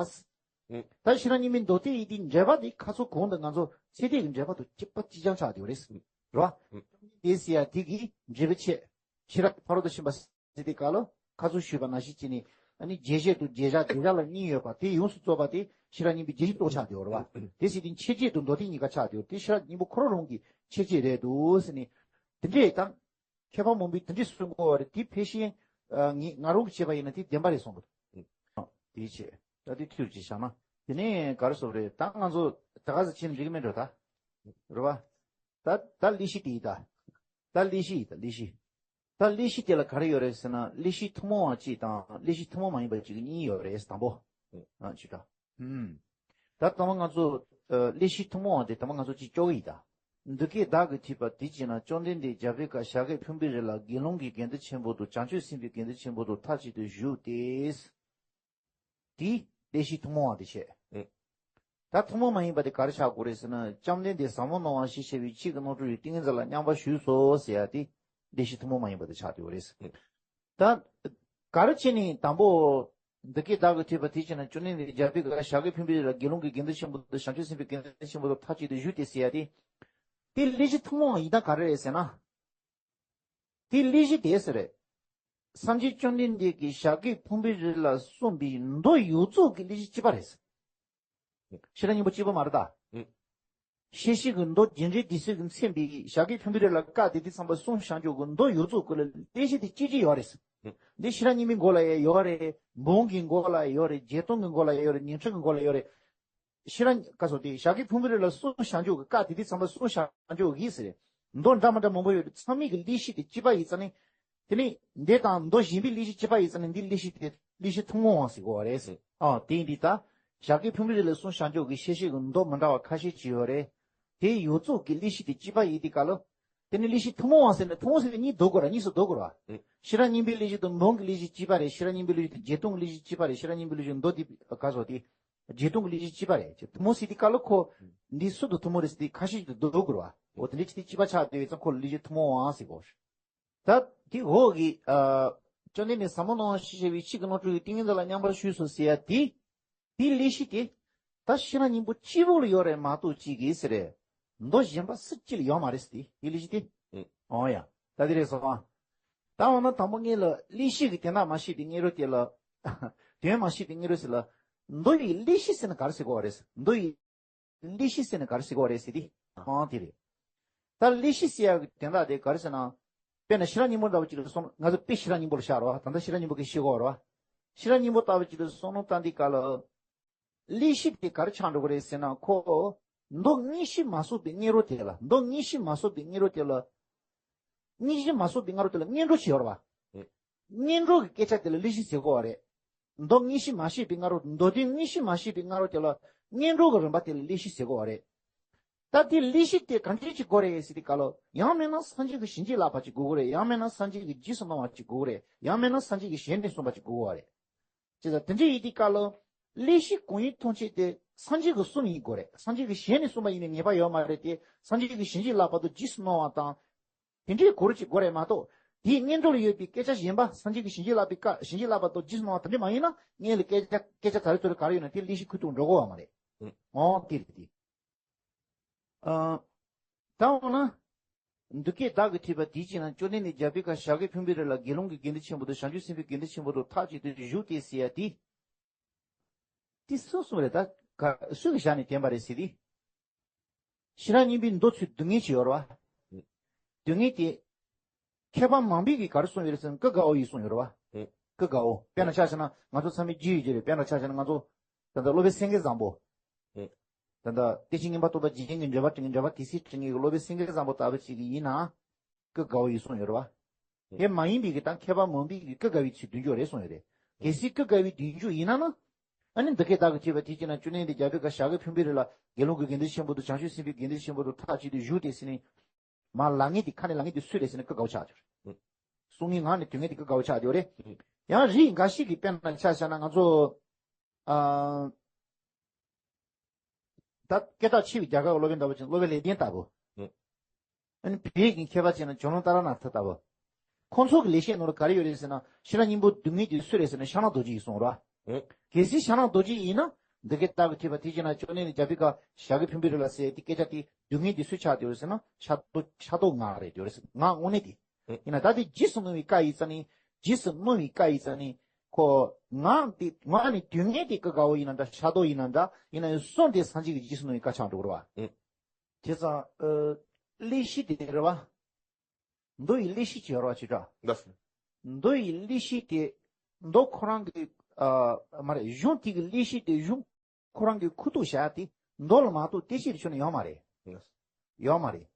ད་ཤེས་རབ་སྙིང་པོའི་མདོ་སྡེ་ཡི་དེའི་འགྲེལ་པ་དེ་ཁ་ཚོ་གོང་དུ་ང་ཚོ་ཚད་ལྡན་གྱི་འགྲེལ་པ་དང་གཅིག་པ་གཅིག་རྐྱང་ཆགས་བསྡད་ཡོད་རེད། རེད་བ། དེ་ཟེར་ཡ་དེ་གི་འགྲེལ་པ་ཆེ། ཤེས་རབ་ཕ་རོལ་ཏུ་ཕྱིན་པ་ཟེར་དེ་ག་ལ་ཁ་ཚུར་ཞུས་པ་ནང་བཞིན་བྱས་ནས་ཨ་ནི་རྒྱས་བཤད་དང་རྒྱས་བཞག་རྒྱས་བཞག་ལ་གཉིས་ཡོད་པ་དེ་ཡོངས་སུ་རྫོགས་པ་དེ་ཤེས་རབ་སྙིང་པོའི་རྒྱས་བཤད་གཙོ་བོ་ཆགས་བསྡད་ཡོད་རེད་བ། དེ་ཟེར་དེ་ཆོས་བརྒྱད་དང་མདོ་སྡེ་གཉིས་ཀ་ཆགས་བསྡད་ཡོད་རེད། དེ་ཤེས་རབ་སྙིང་པོ་ཁོ་རང་རང་གི་ཆོས་བརྒྱད་རེད་འདུག་ཟེར་ནས་དེ་འདྲས་དང་། མཁས་པ་མང་པོས་དེ་འདྲས་གསུང་གི་ཡོད་རེད། དེ་ཕལ་ཆེར་ཨ་ངས་ང་རང་གིས་བྱས་པ་ཡིན་ན་དེ་བདེན་པ་རེད་གསུང་གི་འདུག་དེའི་ཆེད་ད་དེ་ཐུགས་རྗེ་ཆེ་བཞག་ན་དེ་ནས་ག་རེ་ཟེར་དགོས་རེད། ད་ང་ཚོ་ད་ག་ཟེ་ཕྱིན་འགྲིག་གི་མེད་འགྲོ་ད། རེད་བ། ད་ད་ལས་གཞི་དེ་ཡིན་ད། ད་ལས་གཞི་ཡིན་ད་ལས་གཞི། ད་ལས་གཞི་དེ་ལ་ག་རེ་ཡོད་རེད་ཟེར་ན་ལས་གཞི་ཐུན་མོང་བ་གཅིག་དང་ལས་གཞི་ཐུན་མོང་མ་ཡིན་པ་གཅིག་གཉིས་ཡོད་རེད། དང་པོ། ཨ་ཅི་ད། ཨུམ། ད་ལྟ་མ་ང་ཚོ་ཨ་ལས་གཞི་ཐུན་མོང་བ་དེ་ལྟ་མ་ང་ཚོ་གཅིག་ལྕོགས་ཀྱི་ཡིན་ད། འདི་སྐད་བདག་གིས་ཐོས་པ་དེ་བྱས་ན་བཅོམ་ལྡན་འདས་རྒྱལ་པོའི་བཀའ་ཞབས་ཀྱི་ཕུང་པོའི་རི་ལ་དགེ་སློང་གི་དགེ་འདུན་ཆེན་པོ་དང་བྱང་ཆུབ་སེམས་དཔའི་དགེ་འདུན་ཆེན་པོ་དང་མཐའ་གཅིག་ཏུ་བཞུགས་ཏེ། དེ་ལས་གཞི་ཐུན་མོང་བ་དེ་བྱས། ཨེ། ད་ཐུན་མོང་མ་ཡིན་པ་དེ་ག་རེ་ཆགས་དགོས་རེད་ཟེར་ན་བཅོམ་ལྡན་འདས་ཟབ་མོ་སྣང་བ་ཞེས་བྱ་བའི་ཆོས་ཀྱི་རྣམ་གྲངས་རིགས་ཏིང་ངེ་འཛིན་ལ་མཉམ་པར་ཞུགས་སོ་ཟེར་ཡ་དེ་ལས་གཞི་ཐུན་མོང་མ་ཡིན་པ་དེ་ཆགས་བསྡད་ཡོད་རེད། ཨེ། ད་ག་རེ་བྱས་ནས་དང་པོ་འདི་སྐད་བདག་གིས་ཐོས་པ་དེ་བྱས་ན་བཅོམ་ལྡན་འདས་རྒྱལ་པོའི་བཀའ་ཞབས་ཀྱི་ཕུང་པོའི་རི་ལ་དགེ་སློང་གི་དགེ་འདུན་ཆེན་པོ་དང་བྱང་ཆུབ་སེམས་དཔའི་དགེ་འདུན་ཆེན་པོ་དང་མཐའ་གཅིག་ཏུ་བཞུགས་ཏེ་ཟེར་ཡ་དེ། དེ་ལས་གཞི་ཐུན་མོང་ཡིན་སྟངས་ག་རེ་རེད་ཟེར་ན། དེ་ལས་གཞི་དེ་ཟེར་རེད། སངས་རྒྱས་བཅོམ་ལྡན་འདས་ཀྱིས་ཞབས་ཀྱི་ཕུང་པོའི་རི་ལ་གསུངས་པའི་མདོ་ཡོངས་རྫོགས་ཀྱི་ལས་གཞི་གཅིག་པ་རེད། ཤེས་རབ་སྙིང་པོ་གཅིག་པ་མ་རེད་ད། ཤེས་བྱའི་གི་མདོ་རྒྱུ་འབྲས་སྡེ་གསུམ་གྱིས་མཚན་པའི་ཞབས་ཀྱི་ཕུང་པོའི་རི་ལ་བཀའ་སྡེ་སྡེ་ཚན་པ་གསུམ་བྱང་ཆུབ་ཀྱི་མདོ་ཡོངས་རྫོགས་ཀྱི་ལས་གཞི་དེ་གཅིག་གཅིག་ཡོད་རེད། འདི་ཤེས་རབ་སྙིང་པོའི་མགོ་ལ་ཡང་ཡོད་རེད། འབུམ་གྱི་མགོ་ལ་ཡང་ཡོད་རེད། བརྒྱད་སྟོང་གི་མགོ་ལ་ཡང་ཡོད་རེད། ཉི་ཁྲི་གི་མགོ་ལ་ཡོད་རེད། ཤེས་རབ་བཀའ་སོགས་དེ་ཞྭ་གི་ཕུང་པོའི་རི་ལ་གསུང་བྱང་ཆུབ་ཀྱི་བཀའ་དེ་དུས་ཚང་མ་གསུང་བྱང་ཆུབ་ཀྱི་ཟེར། མདོ་འདྲ་མི་འདྲ་མང་པོ་ཡོད་རེད། ཚང་མའི་གི་ལེགས་བཤད་དེ་གཅིག་པ་ཡིན་ཙང་ནི། དེ་ནི་འདི་དང་མདོ་གཞན་པའི་ལེགས་བཤད་གཅིག་པ་ཡིན་ཙང་ནི་འདི་ལེགས་བཤད་དེ་ལེགས་བཤད་ཐུན་མོང་བ་ཟེར་གོ་བ་རེད་ཟེར། ཨ་དེ་ཡིན་དུས་ད་ཞྭ་གི་ཕུང་པོའི་རི་ལ་གསུང་བྱང་ཆུབ་ཀྱི་བཤད་བཤད་ཀྱི་མདོ་མི་འདྲ་བ་ཁ་ཤས་ཅིག་ཡོད་རེད། དེ་ཡོད་ཚོགས་ཀྱི་ལེགས་བཤད་དེ་གཅིག་པ་ཡིན་དུས་ག་ལ། དེ་ནི་ལེགས་བཤད་ཐུན་མོང་བ་ཟེར་ནས་ཐུན་མོང་ཟེར་ནས་གཉིས་བསྡོམས་དགོས་ར། གཉིས་སུ་བསྡོམས་དགོས་ར། ཨེ། ཤེས་རབ་སྙིང་པོའི་ལེགས་བཤད་དང་འབུམ་གྱི་ལེགས་བཤད་གཅིག་པ་རེད། ཤེས་རབ་སྙིང་པོའི་ལེགས་བཤད་དེ་བརྒྱད་སྟོང་གི་ལེགས་བཤད་གཅིག་པ་རེད། ཤེས་རབ་སྙིང་པོའི་ལེགས་བཤད་མདོ་དེ་ག་སོགས་དེ་བརྒྱད་སྟོང་གི་ལེགས་བཤད་གཅིག་པ་རེད། ཐུན་མོང་ཟེར་དུས་ག་ལ་ཁོ་འདི་སུ་དང་ཐུན་མོང་རེད་ཟེར་དུས་ཁ་ཤས་ཀྱིས་བསྡོམས་དགོས་ར། འོ་དེ་འདྲ་བྱས་ཏེ་གཅིག་པ་ཆགས་བསྡད་ཡོད་ཙང་ཁོ་ལ་ལེགས་བཤད་ཐུན་མོང་བ་ཟེར་གོ། ད་དེ་འོག་གི་ཨ། ཅོ་ནེ་ནས་ཟབ་མོ་སྣང་བ་ཞེས་བྱ་བའི་ཆོས་ཀྱི་རྣམ་འཕྲུལ་གྱི་ཏིང་ངེ་འཛིན་ལ་མཉམ་པར་ཞུགས་སོ་ཟེར་ཡ་དེ། དེའི་ལེགས་བཤད་དེ། ད་ཤེས་རབ་སྙིང་པོ་གཅིག་པོ་ལ་ཡོད་རེད་མ་གཏོགས་གཅིག་གིས་ཟེར་རེད། མདོ་གཞན་པ་སུ་གཅིག་ལ་ཡོད་མ་རེད་ཟེར་ཏེ་དེའི་ལེགས་བཤད་དེ། ཨེ། འོ་ཡ། ད་དེ་རེད་སོང་ཨ། ད་འོ་ན་དང་པོ་ངེད་ལ་ལེགས་བཤད་ཀྱི་དོན་དག་མ་ཤེས་པའི་སྔ་རོལ་དེ་ལ། དོན་མ་ཤེས་པའི་སྔ་རོལ་ཟེར་ལ། མདོ་ཡི་ལེགས་བཤད་ཟེར་ན་ག་རེ་ཟེར་གོ་བ་རེད། མདོ་ཡི་ལེགས་བཤད་ཟེར་ན་ག་རེ་ཟེར་གོ་བ་རེད་ཟེར་ཏེ། ཨང་དེ་རེད། ད་ལེགས་བཤད་ཟེར་ཡག་གི་དོན་དག་དེ་ག་རེ་ཟེར་ན། དཔེར་ན་ཤེས་རབ་སྙིང་པོ་འདྲ་བོ་ཅིག་ལ་སོང་ན་ང་ཚོ་དཔེ་ཤེས་རབ་སྙིང་པོ་ལ་བཞག་རོགས། ད་ལྟ་ཤེས་རབ་སྙིང་པོ་གི་ཤེས་གོ་རོགས། ཤེས་རབ་སྙིང་པོ་ལྟ་བུ་ཅིག་ལ་སོང་ན་ད་འདི་ག་ལ། ལེགས་བཤད་དེ་ག་རེ་ཆགས་འགྲོ་གི་རེད་ཟེར་ན་ཁོ། མདོ་དངོས་གཞི་མ་གསུངས་པའི་སྔ་རོལ་དེ་ལ། མདོ་དངོས་གཞི་མ་གསུངས་པའི་སྔ་རོལ་དེ་ལ། དངོས་གཞི་མ་གསུངས་པའི་སྔ་རོལ་དེ་ལ་སྔ་འགྲོ་ཞིག་ཡོད་རེད་བ། སྔ་འགྲོ་གི་སྐད་ཆ་དེ་ལ་ལེགས་བཤད་ཟེར་གོ་བ་རེད། མདོ་དངོས་གཞི་མ་ཤེས་པའི་སྔ་རོལ། མདོ་དོན་དངོས་གཞི་མ་ཤེས་པའི་སྔ་རོལ་དེ་ལ་སྔ་འགྲོ་གི་རིམ་པ་དེ་ལ་ལེགས་བཤད་ཟེར་གོ་བ་རེད། ད་དེ་ལེགས་བཤད་དེ་གང་འདྲ་ཅིག་དགོས་རེད་ཟེར་དུས་ག་ལ། ཡང་མིན་ན་སངས་རྒྱས་ཀྱི་བྱིན་གྱིས་བརླབས་པ་ཅིག་དགོས་ཀྱི་རེད། ཡང་མིན་ན་སངས་རྒྱས་ཀྱི་རྗེས་སུ་གནང་བ་ཅིག་དགོས་ཀྱི་རེད། ཡང་མིན་ན་སངས་རྒྱས་ཀྱི་ཞལ་ནས་གསུངས་པ་ཅིག་དགོས་ཀྱི་རེད། ཅེས་དང་དེ་འདྲ་ཡིན་དུས་ག་ལ། ལེགས་བཤད་གང་ཡིན་ཐམས་ཅད་དེ་སངས་རྒྱས་ཀྱིས་གསུངས་ཡིན་དགོས་རེད། སངས་རྒྱས་ཀྱི་ཞལ་ནས་གསུངས་པ་ཡིན་ནའི་ངེས་པ་ཡོད་མ་རེད་དེ། སངས་རྒྱས་ཀྱི་བྱིན་གྱིས་བརླབས་པ་དང་རྗེས་སུ་གནང་བ་དང་། དེ་འདྲའི་གོ་རིམ་ཅིག་དགོས་རེད་མ་གཏོགས། དེའི་སྔ་འགྲོ་ལ་ཡོད་པའི་སྐད་ཆ་གཞན་པ། སངས་རྒྱས་ཀྱི་བྱིན་གྱིས་བརླབས་པའི་བཀའ། བྱིན་གྱིས་བརླབས་པ་དང་རྗེས་སུ་གནང་བ་དེ་འདྲ་མ་ཡིན་ན། ངེད་ལ་སྐད་ཆ་སྐད་ཆ་ད་རེས་ཚོ་རེ་ག་རེ་ཡོད་ན་དེ་ལེགས་བཤད་ཁུ་ཐུག་འགྲོ་གོ་བ་མ་རེད། ཨང་། དེ་རེད་དེ། ཨ། ད་འོ་ན། འདི་སྐད་བདག་གིས་ཐོས་པ་དེ་བཞིན་ན། ཅོ་ནེ་ནས་རྒྱལ་པོའི་བཀའ་ཞྭ་གི་ཕུང་པོའི་རི་ལ་དགེ་སློང་གི་དགེ་འདུན་ཆེན་པོ་དང་བྱང་ཆུབ་སེམས་དཔའི་དགེ་འདུན་ཆེན་པོ་དང་ཐག་གཅིག་ཏུ་བཞུགས་ཏེ་ཟེར་ཡ་དེ། དེ་སུ་གསུངས་རེད། ད་ག་སུ་གི་ཞལ་ནས་བསྟན་པ་རེད་ཟེར་དེ། ཤེས་རབ་སྙིང་པོའི་མདོ་ཚུལ་སྡུག་བསྔལ་ཅིག་ཡོད་རེད་བ། སྡུག་བསྔལ་དེ། མཁས་པ་མང་པོས་ཀྱིས་ག་རེ་གསུངས་ཡོད་རེད་ཟེར་ན་ཀུན་དགའ་བོ་ཡིས་གསུངས་ཡོད་རེད་བ། ཀུན་དགའ་བོ། དཔེར་ན་ཆ་བཞག་ན་ང་ཚོ་ཚང་མས་བརྗོད་ཡོད་ཀྱི་རེད། དཔེར་ན་ཆ་བཞག་ན་ང་ཚོ། ད་ལྟ་སློབ་དཔོན་སེང་གེ་བཟང་པོ། ད་ལྟ་བསྟན་བཅོས་མངོན་པར་རྟོགས་པ་རྗེ་བཙུན་གྱི་འགྲེལ་པ་འབྲི་མཁན་འགྲེལ་པ་དེ་སྲིད་འབྲི་མཁན་གྱི་སློབ་དཔོན་སེང་གེ་བཟང་པོ་ལྟ་བུ་ཅིག་ཡིན་ན། ཀུན་དགའ་བོ་ཡིས་གསུངས་ཡོད་རེད་བ། དེ་མ་ཡིན་པའི་གི་ད་མཁས་པ་མང་པོས་ཀྱིས་ཀུན་དགའ་བོའི་ཚུལ་བདུན་ཅུ་རེ་གསུངས་ཡོད་རེད། གལ་སྲིད་ཀུན་དགའ་བོའི་བདུན་ཅུ་ཡིན་ན་ན། ཨ་ནི་འདི་སྐད་བདག་གིས་ཐོས་པ་དེ་བཞིན་ན། ཅོ་ནེ་ནས་རྒྱལ་པོའི་བཀའ་ཞྭ་གི་ཕུང་པོའི་རི་ལ་དགེ་སློང་གི་དགེ་འདུན་ཆེན་པོ་དང་བྱང་ཆུབ་སེམས་དཔའི་དགེ་འདུན་ཆེན་པོ་དང་ཐག་གཅིག་ཏུ་བཞུགས་ཏེ་ཟེར་ནས། མར་ལབ་མཁན་དེ་ཁ་ནས་ལབ་མཁན་དེ་སུ་རེད་ཟེར་ན་ཀུན་དགའ་བོ་ཆགས་ཀྱི་རེད། གསུང་མཁན་ངག་ནས་འདོན་མཁན་དེ་ཀུན་དགའ་བོ་ཆགས་ཀྱི་ཡོད་རེད། ཡང་རིགས་འགའ་ཞིག་གིས་དཔེར་ན་ཆ་བཞག་ན་ང་ཚོ། ཨ། ད་སྐད་གྲགས་ཆེ་བའི་རྒྱ་གར་གྱི་སློབ་དཔོན་ལྟ་བུ་ཅིག་སློབ་དཔོན་ལེགས་ལྡན་ལྟ་བུ། ཨ་ནི་བོད་ཀྱི་མཁས་པ་ཅིག་ན་ཇོ་ནང་ཏཱ་ར་ནཱ་ཐ་ལྟ་བུ། ཁོང་ཚོ་གི་ལེགས་བཤད་ནང་ལ་ག་རེ་ཡོད་རེད་ཟེར་ན་ཤེས་རབ་སྙིང་པོ་སྡུག་བསྔལ་དེ་སུ་རེད་ཟེར་ན་ཤཱཀྱ་རྡོ་རྗེ་ཡིས་གསུངས་རེད། གལ་སྲིད་ཤཱཀྱ་རྡོ་རྗེ་ཡིན་ན་འདི་སྐད་བདག་གིས་ཐོས་པ་དེ་བཞིན་ན། ཅོ་ནེ་ནས་རྒྱལ་པོའི་བཀའ་ཞྭ་གི་ཕུང་པོའི་རི་ལ་ཟེར་དེ་སྐད་ཆ་དེ་སྡུག་བསྔལ་དེ་སུས་ཆགས་བསྡད་ཡོད་རེད་ཟེར་ན་ཤཱཀྱ་རྡོ་ཤཱཀྱ་རྡོ་ངག་རེད་བསྡད་ཡོད་རེད་ཟེར། ངག་དངོས་གནས་དེ། ཡིན་ན་ད་དེ་རྗེས་སུ་གནང་བའི་བཀའ་ཡིན་ཙང་ནི། རྗེས་སུ་གནང་བའི་བཀའ་ཡིན་ཙང་ནི། ཁོ། ངག་དེ་ངག་ནས་འདོན་མཁན་དེ་ཀུན་དགའ་བོ་ཡིན་ན་འདྲ། ཤཱཀྱ་རྡོ་ཡིན་ན་འདྲ། ཡིན་ན་ཡང་གསུང་དེ་སངས་རྒྱས་ཀྱི་རྗེས་སུ་གནང་བའི་བཀའ་ཆགས་འགྲོ་གི་རེད་བ། ཨེ། བྱས་ཙང་། ཨ། ལེགས་བཤད་དེ་རེད་བ། མདོ་ཡི་ལེགས་བཤད་ཅིག་ཡོད་རེད་བ་ཅིག་འདྲ། ལགས་སོ། མདོ་ཡི་ལེགས་བཤད་དེ། མདོ་ཁོ་རང་གི། ཨ། མ་རེད། གཞུང་དེ་གི་ལེགས་བཤད་དེ་གཞུང་ཁོ་རང་གི་ཁུ་ཐུག་བཞག་དེ་མདོ་ལ་མ་གཏོགས་བསྟན་བཤད་དེ་ཆོ་ནས་ཡོད་མ་རེད། ལགས་སོ། ཡོད་མ་རེད།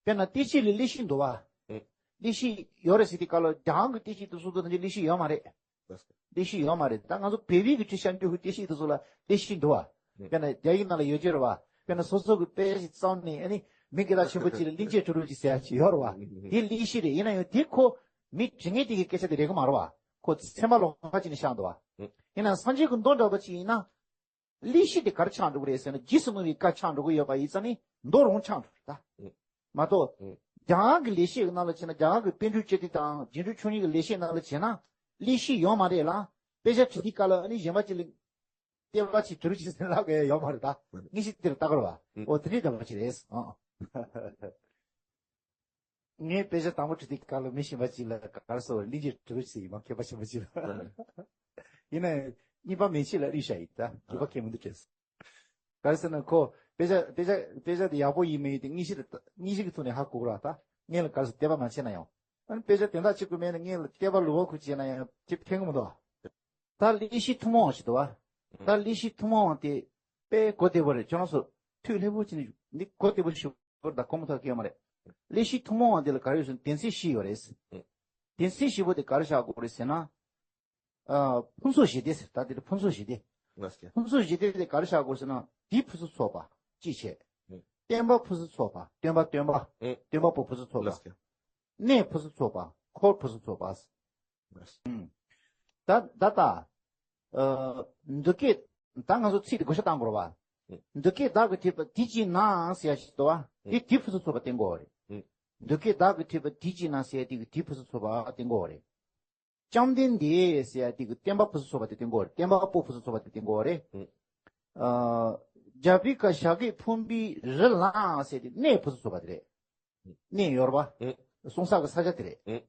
དཔེར་ན་བསྟན་བཅོས་ལ་ལེགས་བཤད་འདུག་བ། ཨེ། ལེགས་བཤད་ཡོད་རེད་ཟེར་དུས་སྐབས་ལ་རྒྱ་གར་གྱི་བསྟན་བཅོས་དེ་སོ་སོ་དང་འདི་ལེགས་བཤད་ཡོད་མ་རེད། ལེགས་བཤད་ཡོད་མ་རེད། ད་ང་ཚོ་བོད་པའི་གི་ཁྲིད་ཤར་འགྱུར་གྱི་བསྟན་བཅོས་དེ་ཚོ་ལ་ལེགས་བཤད་འདུག་བ། ཨེ། དཔེར་ན་རྒྱ་ཡིག་ནང་ལ་ཡོད་ཀྱི་རེད་བ། དཔེར་ན་སོ་སོ་གི་དཔེ་ཞིག་བརྩམས་ནས་ཨ་ནི་མི་སྐད་གྲགས་ཆེན་པོ་ཅིག་ལ་གླིང་རྗེ་གྲུབ་རོལ་གྱི་ཟེར་ཡ་ཅིག་ཡོད་རེད་བ། དེ་ལེགས་བཤད་རེད། ཡིན་ན་ཡང་དེ་ཁོ་མི་འབྲི་མཁན་དེ་གི་སྐད་ཆ་དེ་རེད་གི་མ་རེད་བ། ཁོ་ཚད་མ་ལོགས་ཀ་ཅིག་ནས་བཞག་འདུག་བ། ཡིན་ན་སངས་རྒྱས་ཀྱི་མདོ་འདྲ་པོ་ཅིག་ཡིན་ན། ལེགས་བཤད་དེ་ག་རེ་ཆགས་འགྲོ་གི་རེད་ཟེར་ན་རྗེས་སུ་གནང་བའི་བཀའ་ཆགས་འགྲོ་གི་ཡོད་པ་ཡིན་ཙང་ནི་མདོ་རང་ཆགས་འགྲོ་གི་རེད་ད། མ་གཏོགས། རྒྱ་གར་གྱི་ལེགས་བཤད་ཀྱི་ནང་ལ་བྱས་ན་རྒྱ་གར་གྱི་པཎ་གྲུབ་སྤྱོད་འདི་དང་རྗེས་འགྲོ་ཆོས་ཉིད་ཀྱི་ལེགས་བཤད་ནང་ལ་བྱས་ན་ལེགས་བཤད་ཡོད་མ་རེད་ལ། དཔེ་ཆ་བྲིས་དུས་སྐབས་ལ་ཨ་ནི་གཞན་པ་ཅིག་ལ་བསྟན་པ་ཅིག་གྲུབ་ཅིག་ཟེར་ལབ་ཡ་ཡོད་མ་རེད་ད། ངེས་ཤེས་དེར་ལྟ་དགོས་རེད་བ། འོ་དེ་འདྲའི་འདྲ་པོ་ཅིག་རེད། ཨང་། ངས་དཔེ་ཆ་དང་པོ་བྲིས་དུས་སྐབས་ལ་མི་གཞན་པ་ཅིག་ལ་ག་རེ་ཟེར་བ་གླིང་རྗེ་གྲུབ་རོལ་ཟེར་གྱི་མ་མཁས་པ་ཆེན་པོ་ཅིག་ལ། ཡིན་ན་ཡང་གཉིས་པ་མན་ཆད་ལ་ཨེ་བཞག་ཡིན་ད་རྒྱུ་མ་ཁས་མི་འདུག་བྱས། ག་རེ་ཟེར་ན་ཁོ་དཔེ་ཆ་དཔེ་ཆ་དཔེ་ཆ་དེ་ཡག་པོ་ཡིན་མིན་དེ་དངོས་གཞི་དེ་དངོས་གཞི་གི་ཐོག་ནས་ཧ་གོ་གི་ར། ད་སྔོན་ལ་ག་རེ་ཟེར་དད་པ་མ་བྱས་ན་ཡང་ཨ་ནི་དཔེ་ཆ་དོན་དག་གཅིག་པུ་མེད་ན་སྔོན་ལ་དད་པ་ལུ་བ་ཁུ་བྱས་ན་ཡང་དེ་ཕན་གི་མི་འདུག་བ། ད་ལེགས་བཤད་ཐུན་མོང་བ་ཞིག་འདུག་བ། ད་ལེགས་བཤད་ཐུན་མོང་བ་དེ་ དཔེ་གོ་བདེ་པོ་རེད། ཁྱོད་རང་ཚོ་ཐུགས་ལྷོད་པོ་བྱས་ནས་འདི་གོ་བདེ་པོ་ཞུ་བར་ད་གོ་མ་ཐག་གི་ཡོད་མ་རེད། ཀླད་ཤེས་ཐུན་མོང་བ་འདི་ལ་ག་རེ་ཡོད་ཟེར་ན་དོན་ཚན་བཞི་ཡོད་རེད། ཨེ། དོན་ཚན་བཞི་པོ་དེ་ག་རེ་བཞག་དགོས་རེད་ཟེར་ན། ཨ། ཕུན་ཚོགས་ཞི་བདེ་ཟེར། ད་དེ་ལ་ཕུན་ཚོགས་ཞི་བདེ། ལགས་སོ། ཕུན་ཚོགས་ཞི་བདེ་དེ་ག་རེ་བཞག་དགོས་ཟེར་ན་དེའི་ཕུན་སུམ་ཚོགས་པ་གཅིག་བྱས། ཨེ། བསྟན་པ་ཕུན་སུམ་ཚོགས་པ། སྟོན་པ་སྟོན་པ། ཨེ། སྟོན་པ་པོ་ཕུན་སུམ་ཚོགས་པ། ལགས་སོ། གནས་ཕུན་སུམ་ཚོགས་པ། འཁོར་ཕུན་སུམ་ཚོགས་པ། ལགས་སོ། ཨུམ། ད་ད་ལྟ། ཨ། འདུ་ཁྱེད། ད་ང་ཚོ་ཚིག་དེ་བགོ་བཤའ་བཏང་དགོས་རེད་བ། ཨེ། འདུ་ཁྱེད་བདག་གིས་ཐོས་པ་དེ་ཅིག་ན་ཟེར་ཡ་ཞིག་འདུག་བ། ཨེ། དེ་དེ་ཕུན་སུམ་ཚོགས་པ་བསྟན་དགོས་རེད། ཨེ། འདུ་ཁྱེད་བདག་གིས་ཐོས་པ་དེ་ཅིག་ན་ཟེར་ཡ་དེ་གི་དེ་ཕུན་སུམ་ཚོགས་པ་བསྟན་དགོས་རེད། བཅོམ་ལྡན་འདས་ཟེར་ཡ་དེ་གི་བསྟན་པ་ཕུན་སུམ་ཚོགས་པ་དེ་བསྟན་དགོས་རེད། བསྟན་པ་པོ་ཕུན་སུམ་ཚོགས་པ་དེ་བསྟན་དགོས་རེད། ཨ། རྒྱ་བོད་ཀ་ཞྭ་གི་ཕུང་པོའི་རི་ལའང་ཟེར་དེ་གནས་ཕུན་སུམ་ཚོགས་པ་དེ་རེད། གནས་ཡོད་རེད་བ། གསུང་ས་གི་ས་ཆ་དེ་རེད།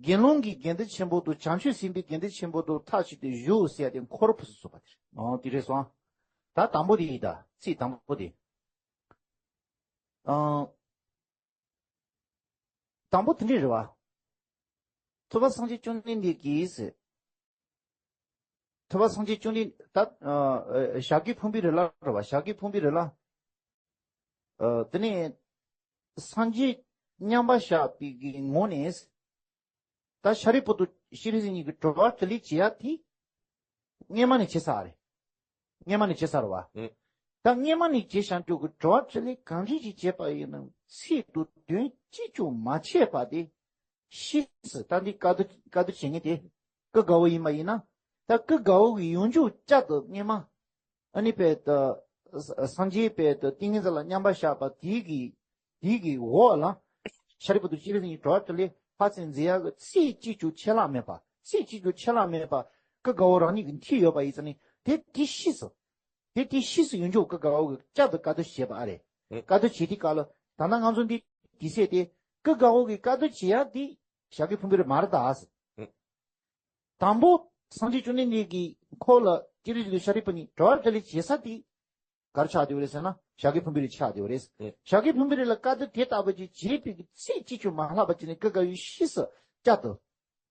དགེ་སློང་གི་དགེ་འདུན་ཆེན་པོ་དང་བྱང་ཆུབ་སེམས་དཔའི་དགེ་འདུན་ཆེན་པོ་དང་མཐའ་གཅིག་ཏུ་བཞུགས་ཟེར་ཡ་དེ་འཁོར་ཕུན་སུམ་ཚོགས་པ་དེ་རེད། ཨོ་དེ་རེད་སོང་། ད་དང་པོ་དེ་ཡིན་ད། ཚིག་དང་པོ་དེ། ཨང་། དང་པོ་དེ་འདྲས་རེད་བ། ཐུབ་པ་སངས་རྒྱས་བཅོམ་ལྡན་འདས་ཀྱིས། ཐུབ་པ་སངས་རྒྱས་བཅོམ་ལྡན་ད། ཨ། ཞྭ་གི་ཕུང་པོའི་རི་ལ་རེད་བ། ཞྭ་གི་ཕུང་པོའི་རི་ལ། ཨ། དེ་ནས་སངས་རྒྱས་མཉམ་པར་བཞག་པའི་གི་ངོ་ནས། ད་ཤཱ་རིའི་བུ་དང་སྤྱན་རས་གཟིགས་གཉིས་ཀྱིས་གྲོལ་བ་ཐོབ་ལེ་བྱེད་ཡ་དེ། སྔས་མ་ནས་བྱེད་ཚར་རེད། སྔས་མ་ནས་བྱེད་ཚར་བ། ཨེ། ད་སྔས་མ་ནས་བྱེད་བཞག་རྒྱུ་གི་གྲོལ་བ་ཐོབ་ལེ་གང་འདྲ་ཞིག་བྱེད་པ་ཡིན་ན་ཚིག་དང་དོན་གཅིག་ཀྱང་མ་ཆད་པ་དེ། ཕྱིས་སུ་ད་འདི་བཀའ་བསྡུ་བཀའ་བསྡུ་བྱེད་མཁན་དེ་ཀུན་དགའ་བོ་ཡིན་པ་ཡིན་ན། ད་ཀུན་དགའ་བོ་གི་ཡོན་ཆབ་བསྐྱར་དུ་སྔས་མ། ཨ་ནི་བས་ད། སངས་རྒྱས་བས་ད་ཏིང་ངེ་འཛིན་ལ་མཉམ་པར་བཞག་པ་དེའི་གི། དེའི་གི་འོག་ལ། ཤཱ་རིའི་བུ་དང་སྤྱན་རས་གཟིགས་གཉིས་གྲོལ་བ་ཐོབ་ལེ་ཕར་ཚུར་འཛིན་ཡག་གི་ཚིག་གཅིག་ཀྱང་ཆད་ལྷག་མེད་པ། ཚིག་གཅིག་ཀྱང་ཆད་ལྷག་མེད་པ། ཀུན་དགའ་བོ་རང་ཉིད་ཀྱིས་མཐོང་ཡོད་པ་ཡིན་ཙང་ནི་དེ་དེ་ཕྱིས་སུ། དེ་དེ་ཕྱིས་སུ་ཡོན་ཆབ་ཀུན་དགའ་བོ་གིས་བསྐྱར་དུ་བཀའ་བསྡུ་བྱས་པ་ཨ་རེད། ཨེ། བཀའ་བསྡུ་བྱས་དུས་སྐབས་ལ་ད་ལྟ་ང་ཚོ་འདི་དེ་ཟེར་ཏེ། ཀུན་དགའ་བོ་གིས་བཀའ་བསྡུ་བྱེད་ཡག་འདི་ཞྭ་གི་ཕུང་པོའི་རི་མ་རེད་ད། ཨེ། དང་པོ་སངས་རྒྱས་བཅོམ་ལྡན་འདས་ཀྱིས་འཁོར་ལ་སྤྱན་རས་གཟིགས་དང་ཤཱ་རིའི་བུ་གཉིས་གྲོལ་བ་ཐོབ་ལེ་བྱེད་ས་དེ་ག་རེ་ཆགས་བསྡད་པ་རེད་ཟེར་ན་ཞྭ་གི་ཕུང་པོའི་རི་ཆགས་བསྡད་པ་རེད། ཨེ། ཞྭ་གི་ཕུང་པོའི་རི་ལ་བཀའ་བསྡུ་དེ་ལྟ་བུ་ཅིག་བྱས་པའི་གི་ཚིག་གཅིག་ཀྱང་མ་ལྷག་པ་བྱས་ནས་ཀུན་དགའ་བོས་ཕྱིས་སུ་བསྐྱར་དུ་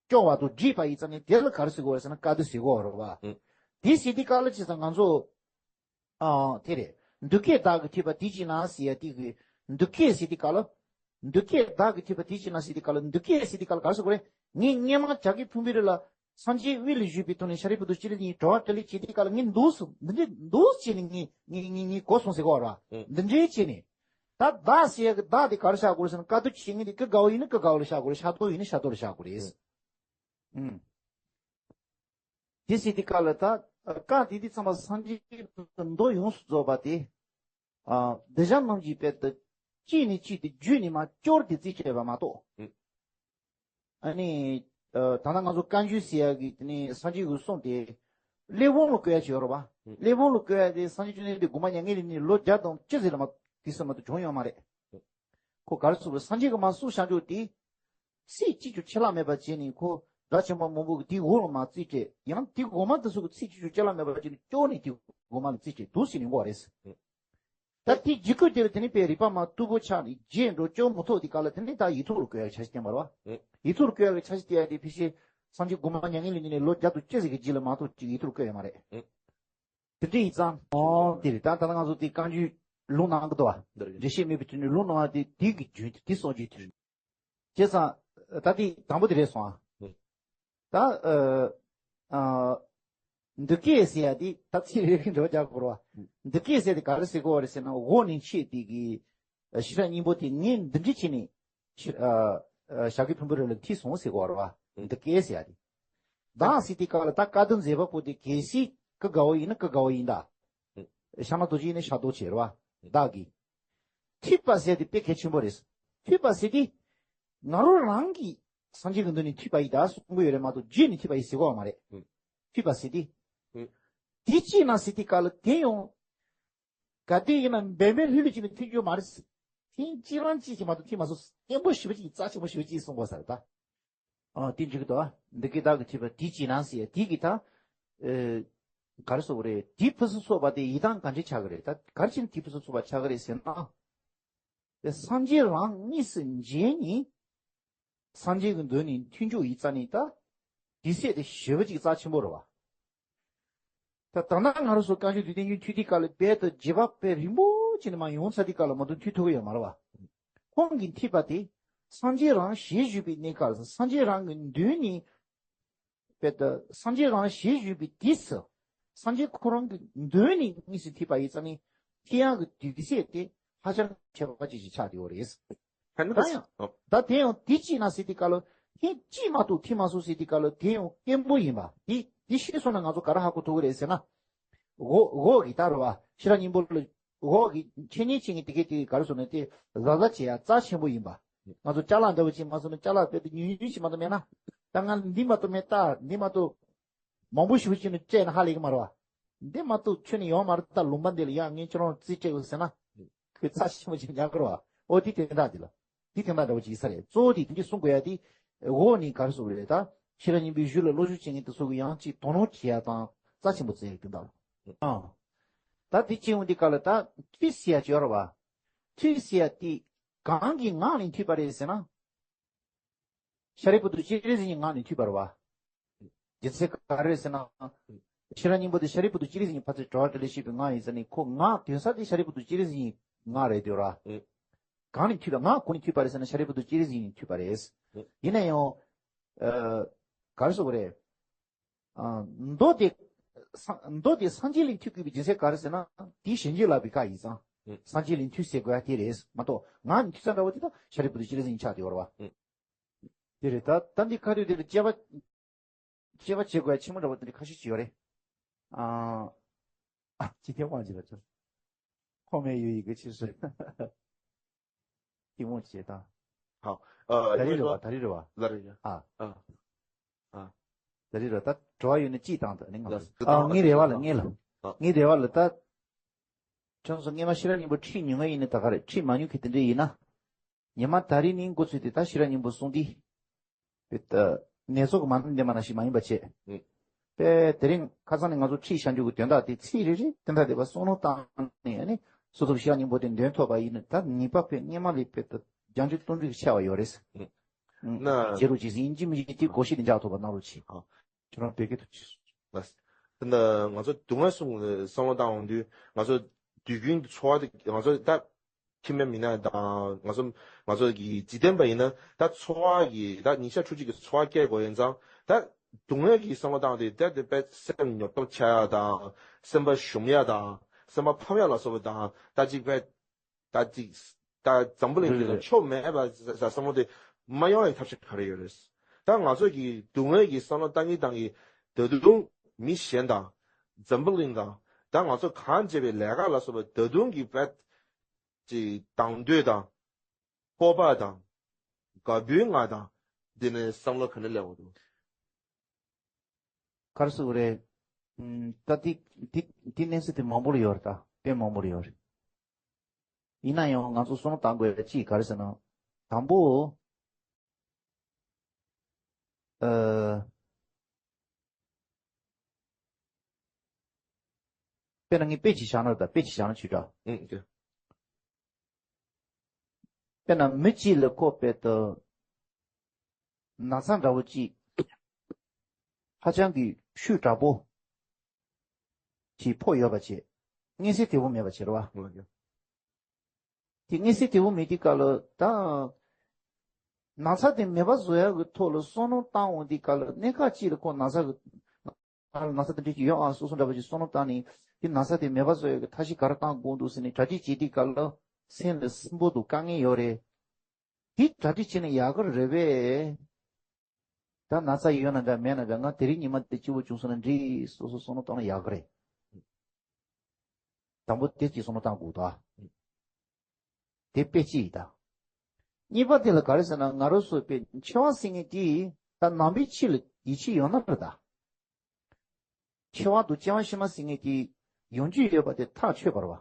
སྐྱོར་བ་དང་འདྲིས་པ་ཡིན་ཙང་ནི་དེ་ལ་ག་རེ་ཟེར་དགོས་རེད་ཟེར་ན་བཀའ་བསྡུ་ཟེར་དགོས་རེད་བ། ཨེ། དེ་ཟེར་དུས་སྐབས་ལ་བྱས་ཙང་ང་ཚོ། ཨ། དེ་རེད། འདུ་ཁྱེད་བདག་གིས་ཐོས་པ་དེ་ཅིག་ན་ཟེར་ཡ་དེ་གི། འདུ་ཁྱེད་ཟེར་དུས་སྐབས་ལ། འདུ་ཁྱེད་བདག་གིས་ཐོས་པ་དེ་ཅིག་ན་ཟེར་དུས་སྐབས་ལ་འདུ་ཁྱེད་ཟེར་དུས་སྐབས་ལ་ག་རེ་ཟེར་དགོས་རེད། ངས་སྔས་མ་ཞྭ་གི་ཕུང་པོའི་རི་ལ་སངས་རྒྱས་དབུས་ལ་བཞུགས་པའི་ཐོག་ནས་ཤཱ་རིའི་བུ་དང་སྤྱན་རས་གཉིས་གྲོལ་བ་ཐོབ་ལེ་བྱེད་དུས་སྐབས་ལ་ངས་འདུག་སེ་འདི་འདྲས་འདུག་སེ་བྱས་ནས་ངས་ངས་ངས་ངས་གོ་སོང་ཟེར་གོ་ར། ཨེ། འདི་འདྲས་བྱས་ནས། ད་བདག་ཟེར་ཡ་གི་བདག་དེ་ག་རེ་བཞག་དགོས་རེད་ཟེར་ན་བཀའ་བསྡུ་བྱེད་མཁན་དེ་ཀུན་དགའ་བོ་ཡིན་ན་ཀུན་དགའ་བོ་ལ་བཞག་དགོས་རེད། ཤཱ་རྡོར་ཡིན་ན་ཤཱ་རྡོར་ལ་བཞག་དགོས་རེད། ཨེ། ཨུམ། དེ་ཟེར་དུས་སྐབས་ལ་ད་བཀའ་དེ་དུས་ཙམ་པ་སངས་རྒྱས་ཀྱི་མདོ་ཡོངས་སུ་རྫོགས་པ་དེ། ཨ། གདུལ་བྱ་རྣམས་ཀྱིས་དཔེ་ད་གཅིག་ནས་གཅིག་ཏུ་བརྒྱུད་ནས་མར་སྐྱོར་ཏེ་རྩིས་སྤྲད་པ་མ་གཏོགས། ཨུ། ཨ་ནི། ཨ། ད་ལྟ་ང་ཚོ་བཀའ་འགྱུར་ཟེར་ཡ་གི་དེ་ནས་སངས་རྒྱས་ཀྱི་གསུང་དེ། གླེགས་བམ་ལ་བཀོད་ཡ་ཅིག་ཡོད་རེད་བ། ཨུ། གླེགས་བམ་ལ་བཀོད་ཡ་དེ་སངས་རྒྱས་བཅོམ་ལྡན་འདས་དགོངས་པ་མྱ་ངན་ལས་འདས་ནས་ལོ་བརྒྱ་དང་བཅུ་ཙམ་ལ་མ་དུས་སུ་མ་གཏོགས་བྱུང་ཡོད་མ་རེད། ཨུ། ཁོ་ག་རེ་ཟེར་བ་སངས་རྒྱས་ཀྱིས་མར་གསུངས་བཞག་རྒྱུ་དེ། ཚིག་གཅིག་ཀྱང་ཆད་ལྷག་མེད་པ་བྱས་ནས་ཁོ་སྒྲ་ཆེན་པོ་མང་པོ་གིས་དེའི་འོག་ལ་མར་རྩིས་སྤྲད། ཡང་དེ་གོང་མ་དེ་ཚོ་གིས་ཚིག་གཅིག་ཀྱང་ཆད་ལྷག་མེད་པ་བྱས་ནས་སྐྱོར་ནས་དེ་གོང་མ་ལ་རྩིས་སྤྲད་འདུག་ཟེར་ནས་འགོ་བ་རེད། ད་དེའི་རྗེས་ཁོས་དེ་ལ་དེ་ནས་དཔེ་རིག་པ་མར་རྟུལ་པོ་ཆགས་ནས་རྗེས་འགྲོ་སྐྱོར་མི་ཐུབ་དེ་ག་ལ་དེ་ནས་ད་ཡིག་ཐོག་ལ་བཀོད་ཡག་འཆར་གཞི་བསྟན་པ་རེད་བ། ཡིག་ཐོག་ལ་བཀོད་ཡག་འཆར་གཞི་བསྟན་ཡ་དེ་ཕལ་ཆེར་སངས་རྒྱས་དགོངས་པ་མྱ་ངན་ལས་འདས་ནས་ལོ་བརྒྱ་དང་བཅུ་ཙམ་གྱི་རྗེས་ལ་མ་གཏོགས་ཅིག་ཡིག་ཐོག་ལ་བཀོད་ཡོད་མ་རེད། དེ་འདྲ་ཡིན་ཙང་། ཨོ་དེ་རེད། ད་ད་ལྟ་ང་ཚོ་དེ་བཀའ་འགྱུར་ལུང་གནང་གི་འདུག་བ། འགྲེལ་བཤད་མེད་པའི་དུས་ནས་ལུང་གནང་བ་དེ་དེ་གི་རྒྱུན་དེ་དེ་གསུང་རྒྱུའི་དུས། བྱས་ཙང་། ད་དེ་དང་པོ་དེ་རེད་སོང་ཨ། ཨུ། ད། ཨ། ཨ། འདུ་ཁྱེད་ཟེར་ཡ་དེ་ད་ཚིག་རེ་རེ་འགྲོ་རྒྱག་དགོས་རེད་བ། འདུ་ཁྱེད་ཟེར་དེ་ག་རེ་ཟེར་དགོས་རེད་ཟེར་ན་འོག་ནས་མཆེད་དེ་གི། ཤེས་རབ་སྙིང་པོ་དེ་ངས་འདི་འདྲ་བྱས་ནས། ཤེས། ཨ། ཨ། ཞྭ་གི་ཕུང་པོའི་རི་ལ་ཐོས་སོང་ཟེར་དགོས་རེད་བ། འདུ་ཁྱེད་ཟེར་ཡ་དེ། བདག་ཟེར་དེ་ག་ལ་ད་བཀའ་བསྡུ་མཛད་པ་པོ་དེ་གལ་སྲིད་ཀུན་དགའ་བོ་ཡིན་ན་ཀུན་དགའ་བོ་ཡིན་ད། ཤ་ན་རྡོ་རྗེ་ཡིན་ན་ཤ་རྡོ་རྗེ་རེད་བ། བདག་གིས། ཐོས་པ་ཟེར་དེ་དཔེ་གལ་ཆེན་པོ་རེད། ཐོས་པ་ཟེར་དེ། ང་རང་རང་གིས་སངས་རྒྱས་ཀྱི་མདུན་ནས་ཐོས་པ་ཡིན་ད་གསུང་གི་ཡོད་རེད་མ་གཏོགས་བརྒྱུད་ནས་ཐོས་པ་ཡིན་ཟེར་གོ་བ་མ་རེད། ཨུ། ཐོས་པ་ཟེར་དེ། ཨུ། དེ་ཅི་ན་ཟེར་དེ་ག་ལ་དེ་ཡང་། ག་དུས་ཡིན་ན་འབད་མེད་ལྷོད་ལྷོད་བྱས་ནས་ཐོས་རྒྱུ་མ་རེད། ཐེངས་གཅིག་རང་གཅིག་ཅིག་མ་གཏོགས་ཐོས་མ་སོང་། སྙན་པོ་ཞེ་པོ་ཅིག་རྩ་ཆེན་པོ་ཞེ་པོ་ཅིག་གསུང་དགོས་ས་རེད་ད། ཨ། དེ་འགྲིག་གི་འདུག་ཨ། འདུ་ཁྱེད་བདག་གིས་ཐོས་པ་དེ་ཅི་ན་ཟེར་ཡ་དེ་གི་ད། ཨེ། ག་རེ་ཟེར་དགོས་རེད། དེ་ཕུན་སུམ་ཚོགས་པ་དེ་ཡིན་སྟངས་ག་འདྲ་ཆགས་ཀྱི་རེད། ད་ག་རེ་བྱས་ནས་དེ་ཕུན་སུམ་ཚོགས་པ་ཆགས་ཀྱི་རེད་ཟེར་ན། དེ་སངས་རྒྱས་རང་དངོས་སུ་མཇལ་ནས། སངས་རྒྱས་ཀྱི་མདུན་ནས་ཐོས་རྒྱུ་ཡིན་ཙང་ནི་ད། དེ་ཚད་དེ་ཞེ་པོ་ཅིག་རྩ་ཆེན་པོ་རེད་བ། ད་ད་ལྟ་ང་རང་ཚོ་བཀའ་འགྱུར་དུས་དེ་ཉིད་མཐུད་དེ་ག་ལ་རྦད་དེ་རྗེས་དཔག་དཔེ་རིང་པོ་ཅིག་ནས་མ་ཡོང་ཚར་དེ་ག་ལ་མ་གཏོགས་མཐུད་ཐུབ་ཀྱི་ཡོད་མ་རེད་བ། ཁོང་གིས་མཐུད་པ་དེ་སངས་རྒྱས་རང་ཞལ་བཞུགས་པའི་གནས་སྐབས་སུ་སངས་རྒྱས་རང་གི་མདུན་ནས། དཔེ་ད་སངས་རྒྱས་རང་ཞལ་བཞུགས་པའི་དུས་སུ། སངས་རྒྱས་ཁོ་རང་གི་མདུན་ནས་དངོས་སུ་ཐོས་པ་ཡིན་ཙང་ནི། ཐོས་ཡག་གི་དུས་ཚོད་དེ་ཧ་ཅང་ཁྱད་པར་ཅན་ཞིག་ཆགས་བསྡད་ཡོད་རེད། ད་ཡང་། ད་དེ་ཡང་དེ་གཅིག་ན་ཟེར་དུས་སྐབས་ལ་ཐེངས་གཅིག་མ་གཏོགས་ཐོས་མ་སོང་ཟེར་དུས་སྐབས་ལ་དེ་ཡང་སྐྱེན་པོ་ཡིན་པ། དེ་དེ་ཤེས་སོང་ན་ང་ཚོ་ག་རེ་ཧ་གོ་ཐུབ་ཀྱི་རེད་ཟེར་ན། འོག་འོག་གི་ད་རེད་བ། ཤེས་རབ་སྙིང་པོ་ལ། འོག་གི་འཆད་ཉན་བྱེད་མཁན་དེ་གས་དེ་ག་རེ་ཟེར་ན་དེ་ལ་ལ་བྱེད་ཡ་རྩ་ཆེན་པོ་ཡིན་པ། ང་ཚོ་ཅ་ལག་འདྲ་བོ་ཅིག་མ་སོང་ན་ཅ་ལག་དཔེ་དེ་ཉུང་ཉུང་ཞིག་མ་གཏོགས་མེད་ན། ད་ང་འདི་མ་གཏོགས་མེད། ད་འདི་མ་གཏོགས་མང་པོ་ཞིག་བྱས་ནས་སྤྲད་ན་ཧ་ལས་ཀྱི་མ་རེད་བ། འདི་མ་གཏོགས་ཁྱོན་ནས་ཡོང་མ་རེད། ད་ལུང་པ་འདི་ལ་ཡང་ངས་ཁྱོད་རང་རྩིས་སྤྲད་དགོས་ཟེར་ན། ཁོས་རྩ་ཆེན་པོ་ཅིག་ཉར་གི་རེད་བ། ཨོ་དེ་དོན་དག་འདི་ལ། དེ་དོན་དག་འདྲ་བོ་ཅིག་ཡིན་ས་རེད། གཙོ་བོ་དེ་དེ་འདྲ་གསུང་དགོས་ཡ་དེ། འོག་ནས་ག་རེ་ཟེར་དགོས་རེད་ད། ཤེས་རབ་སྙིང་པོའི་གཞུང་ལ་བློ་ཞུགས་བྱེད་མཁན་དེ་ཚོ་གི་ཡང་ཅིག་དོ་སྣང་བྱེད་ཡ་དང་རྩ་ཆེན་པོ་བརྩི་ཡ་དོན་དག་ལ། ཨང་། ད་དེ་ཅི་ཡོང་དེ་ག་ལ་ད་མཐུད་ཟེར་ཡ་ཅིག་ཡོད་རེད་བ། མཐུད་ཟེར་ཡ་དེ་གང་གི་ངག་ནས་མཐུད་པ་རེད་ཟེར་ན། ཤཱ་རིའི་བུ་ཏུ་སྤྱན་རས་གཟིགས་ཀྱི་ངག་ནས་མཐུད་པ་རེད་བ། རྒྱུ་མཚན་ག་རེ་ཟེར་ན། ཤེས་རབ་སྙིང་པོ་དེ་ཤཱ་རིའི་བུ་ཏུ་སྤྱན་རས་གཟིགས་ཀྱི་ཕར་ཚུར་དྲི་བ་དྲིས་ལན་བྱེད་པའི་ངག་ཡིན་ཟེར་ནས་ཁོ་ངག་དོན་ས་དེ་ཤཱ་རིའི་བུ་ཏུ་སྤྱན་རས་གཟིགས་ཀྱི་ངག་རེད་དེ་ར། ཨེ། གང་ནས་མཐུད་པ། ངག་གང་ནས་མཐུད་པ་རེད་ཟེར་ན་ཤཱ་རིའི་བུ་ཏུ་སྤྱན་རས་གཟིགས་ཀྱི་ངག་ནས་མཐུད་པ་རེད། ཨེ། ཡིན་ན་ཡང་། ཨ། ག་རེ་ཟེར་དགོས་རེད། ཨ། མདོ་དེ། ས། མདོ་དེ་སངས་རྒྱས་ལ་མཐུད་དགོས་པའི་རྒྱུ་མཚན་ག་རེ་ཟེར་ན། དེ་གཞན་གྱིས་བསླབ་པའི་བཀའ་ཡིན་ཙང་། ཨེ། སངས་རྒྱས་ལ་མཐུད་ཟེར་དགོས་ཡ་དེ་རེད་མ་གཏོགས་ངག་ནས་མཐུད་ས་འདྲ་བོ་དེ་ད་ཤཱ་རིའི་བུ་ཏུ་སྤྱན་རས་གཟིགས་ཀྱི་ཕྱག་དེ་ཡོད་རེད་བ། ཨེ། དེ་རེད། ད་ད་འདི་ཁ་ཐུག་དེ་ལ་དཔྱད་པ། དཔྱད་པ་བྱེད་དགོས་ཡ་ཆེན་པོ་འདྲ་བོ་དེ་འདྲ་ཁ་ཤས་ཅིག་ཡོད་རེད། ཨ། ཨ། ཅི་ཐེ་དབང་ཅིག་ལ་ཅོ། ཁོ་མེད་ཡོད་ཡི་གེ་ཕྱིར་སོ། ཐེ་དབང་བྱེད་དང་། ཧ། ཨ། ད་རེས་རེད་བ། ད་རེས་རེད་བ། ལ་རེད་ཡ། ཨ། ཨ། ཨ། ད་རེས་རེད། ད་དྲི་བ་ཡོད་ན་ཅིག་བཏང་དང་ནི་ང་། ལ། ཨ། ངའི་རེ་བ་ལ། ངའི་ལ། ཨ། ངའི་རེ་བ་ལ་ད། ཁྱོད་ཚོ་སྔས་མ་ཤེས་རབ་སྙིང་པོ་ཁྲིད་མྱོང་ཡ་ཡིན་ན་ད་ག་རེད། ཁྲིད་མ་མྱོང་མཁན་དེ་འདྲ་ཡིན་ན། ཉི་མ་ད་རེས་ནས་འགོ་ཚུགས་ཏེ་ད་ཤེས་རབ་སྙིང་པོ་གསུང་དུས། དཔེ་ད་ནེ་ཙོ་གི་མ་ཎི་འདོན་པ་ནང་བཞིན་མ་ཡིན་པ་བྱས། ཨེ། དཔེ་དེ་རིང་ཁ་སང་ནས་ང་ཚོ་ཁྲིད་བཞག་རྒྱུ་གི་དོན་དག་དེ་ཚིག་རེ་རེ་དེ་འདྲ་བསྡད་པ་བསམ་བློ་བཏང་ནས་ཨ་ནི་སོ་སོ་ཤེས་རབ་སྙིང་པོ་དེ་འདོན་ཐུབ་པ་ཡིན་ན་ད་ནུས་པ་དཔེ་སྔས་མ་ལས་དཔེ་ད་བརྒྱ་ཆ་སྟོང་ཕྲག་ཆེ་བ་ཡོད་རེད། ཨེ། ན། བྱེད་རོགས་བྱེད་ཟིན་ཡིན་གཅིག་མིན་གཅིག་དེ་གོ་ཤེས་དེ་འཇགས་ཐུབ་པ་གནང་རོགས་གྱིས། ཨ། ཁྱོད་རང་བོད་སྐད་ཐུབ་ཅིག་ལགས། དེ་ནས་ང་ཚོ་སྡུག་བསྔལ་གསུམ་བསམ་བློ་བཏང་ཡོང་དུས་ང་ཚོ་དུས་རྒྱུན་གྱི་འཚོ་བ་དེ་ང་ཚོ་ད་ཁྱིམ་པ་མི་སྣ་དང་ང་ཚོ་ང་ཚོ་གི་འཇིག་རྟེན་པ་ཡིན་ན་ད་འཚོ་བ་གི་ད་ཉིན་ཞག་ཕྲུགས་གཅིག་གི་འཚོ་བ་སྐྱེལ་དགོས་ཡིན་ཙང་ད་སྡུག་བསྔལ་གྱི་བསམ་བློ་བཏང་སྟེ་ད་དེ་དཔེ་སེམས་ཉོབ་ཏོ་ཆགས་ཡ་དང་སེམས་པ་ཞུམ་ཡ་དང་སེམས་པ་ཕམ་ཡ་ལ་སོགས་པ་དང་ད་ཅིག་དཔེ། ད་ཅིག་ད་འཛམ་བུ་གླིང་འདི་ལ་ཕྱོགས་མེད་པ་ཟ་བསམ་བློ་དེ་མ་ཡོང་བའི་ཐབས་ཤེས་ག་རེ་ཡོད་རེད། ད་ང་ཚོ་གི་སྡུག་བསྔལ་གྱི་བསམ་བློ་བཏང་གིན་བཏང་གིན་ད་དུང་མི་གཞན་དང་འཛམ་བུ་གླིང་དང་ད་ང་ཚོ་གང་བྱས་པའི་ལས་ཀ་ལ་སོགས་པ་ད་དུང་གི་བེད་ཅིག་དང་འདོད་དང་སྤོབས་པ་དང་དགའ་པོའི་ངང་དང་འདི་ནས་བསམ་བློ་ག་ནས་སླེབས་འོང་དུ། ག་རེ་ཟེར་དགོས་རེད། ཨུམ། ད་འདི་འདི་འདི་གནས་ཚུལ་དེ་མང་པོ་ལ་ཡོད་རེད། ད་དཔེ་མང་པོ་ལ་ཡོད་རེད། ཡིན་ན་ཡང་ང་ཚོ་བསམ་བློ་བཏང་དགོས་ཡ་གཅིག་ག་རེ་ཟེར་ན། དང་པོ། ཨ། དཔེར་ན་ངས་དཔེ་ཅིག་བཞག་ན་རེད། ད་དཔེ་ཅིག་བཞག་ན་ཆོས་འདྲ། ཨེ། དཔེར་ན་མི་གཅིག་ལ་ཁོ་དཔེ་ད་ན་ཚ་འདྲ་བོ་གཅིག་ཧ་ཅང་གི་ཤུགས་དྲག་པོ་ཅིག་ཕོག་ཡོད་པ་བྱས། མངོན་གསལ་དོད་པོ་མེད་པ་བྱས་རེད་བ། དེ་མངོན་གསལ་དོད་པོ་མེད་དུས་སྐབས་ལ་ད། ན་ཚ་དེ་མེད་པ་བཟོ་ཡག་གི་ཐོག་ལ་བསམ་བློ་བཏང་འོང་དུས་སྐབས་ལ་གནད་འགག་ཅིག་ལ་ཁོ་ན་ཚ་གི། ང་ལ་ན་ཚ་དེ་འདྲ་ཅིག་ཡོད་ཨང་སོ་སོ་འདྲ་པོ་ཅིག་བསམ་བློ་བཏང་ནས་དེ་ན་ཚ་དེ་མེད་པ་བཟོ་ཡག་གི་ཐབས་ཤེས་ག་རེ་བཏང་དགོས་འདུག་ཟེར་ནས་གྲ་སྒྲིག་བྱེད་དུས་སྐབས་ལ་སེམས་ལ་སུན་པོ་འདུག་དཀའ་ངལ་ཡོད་རེད། དེ་གྲ་སྒྲིག་བྱས་ན་ཡག་གི་རེད་པས། ད་ན་ཚ་ཡོད་ན་འདྲ་མེད་ན་འདྲ་ང་དེ་རིང་ཉི་མ་དེ་སྐྱིད་པོ་བྱུང་སོང་ན་འགྲིག་སོ་སོ་བསམ་བློ་བཏང་ན་ཡག་གི་རེད། དང་པོ་དེ་གཅིག་བསམ་བློ་བཏང་དགོས་ད། དེ་དཔེ་གཅིག་ཡིན་ད། གཉིས་པ་དེ་ལ་ག་རེ་ཟེར་ན་ང་རང་ཚོ་དཔེ་འཆི་བ་ཟེར་མཁན་དེ་ད་ནང་པའི་ཆོས་ལ་ཡིད་ཆེས་ཡོད་ན་རེད་ད། འཆི་བ་དང་སྐྱེ་བ་ཕྱི་མ་ཟེར་མཁན་དེ་ཡོང་རྒྱུ་ཡོད་པ་དེ་ཐག་ཆོད་པ་རེད་བ།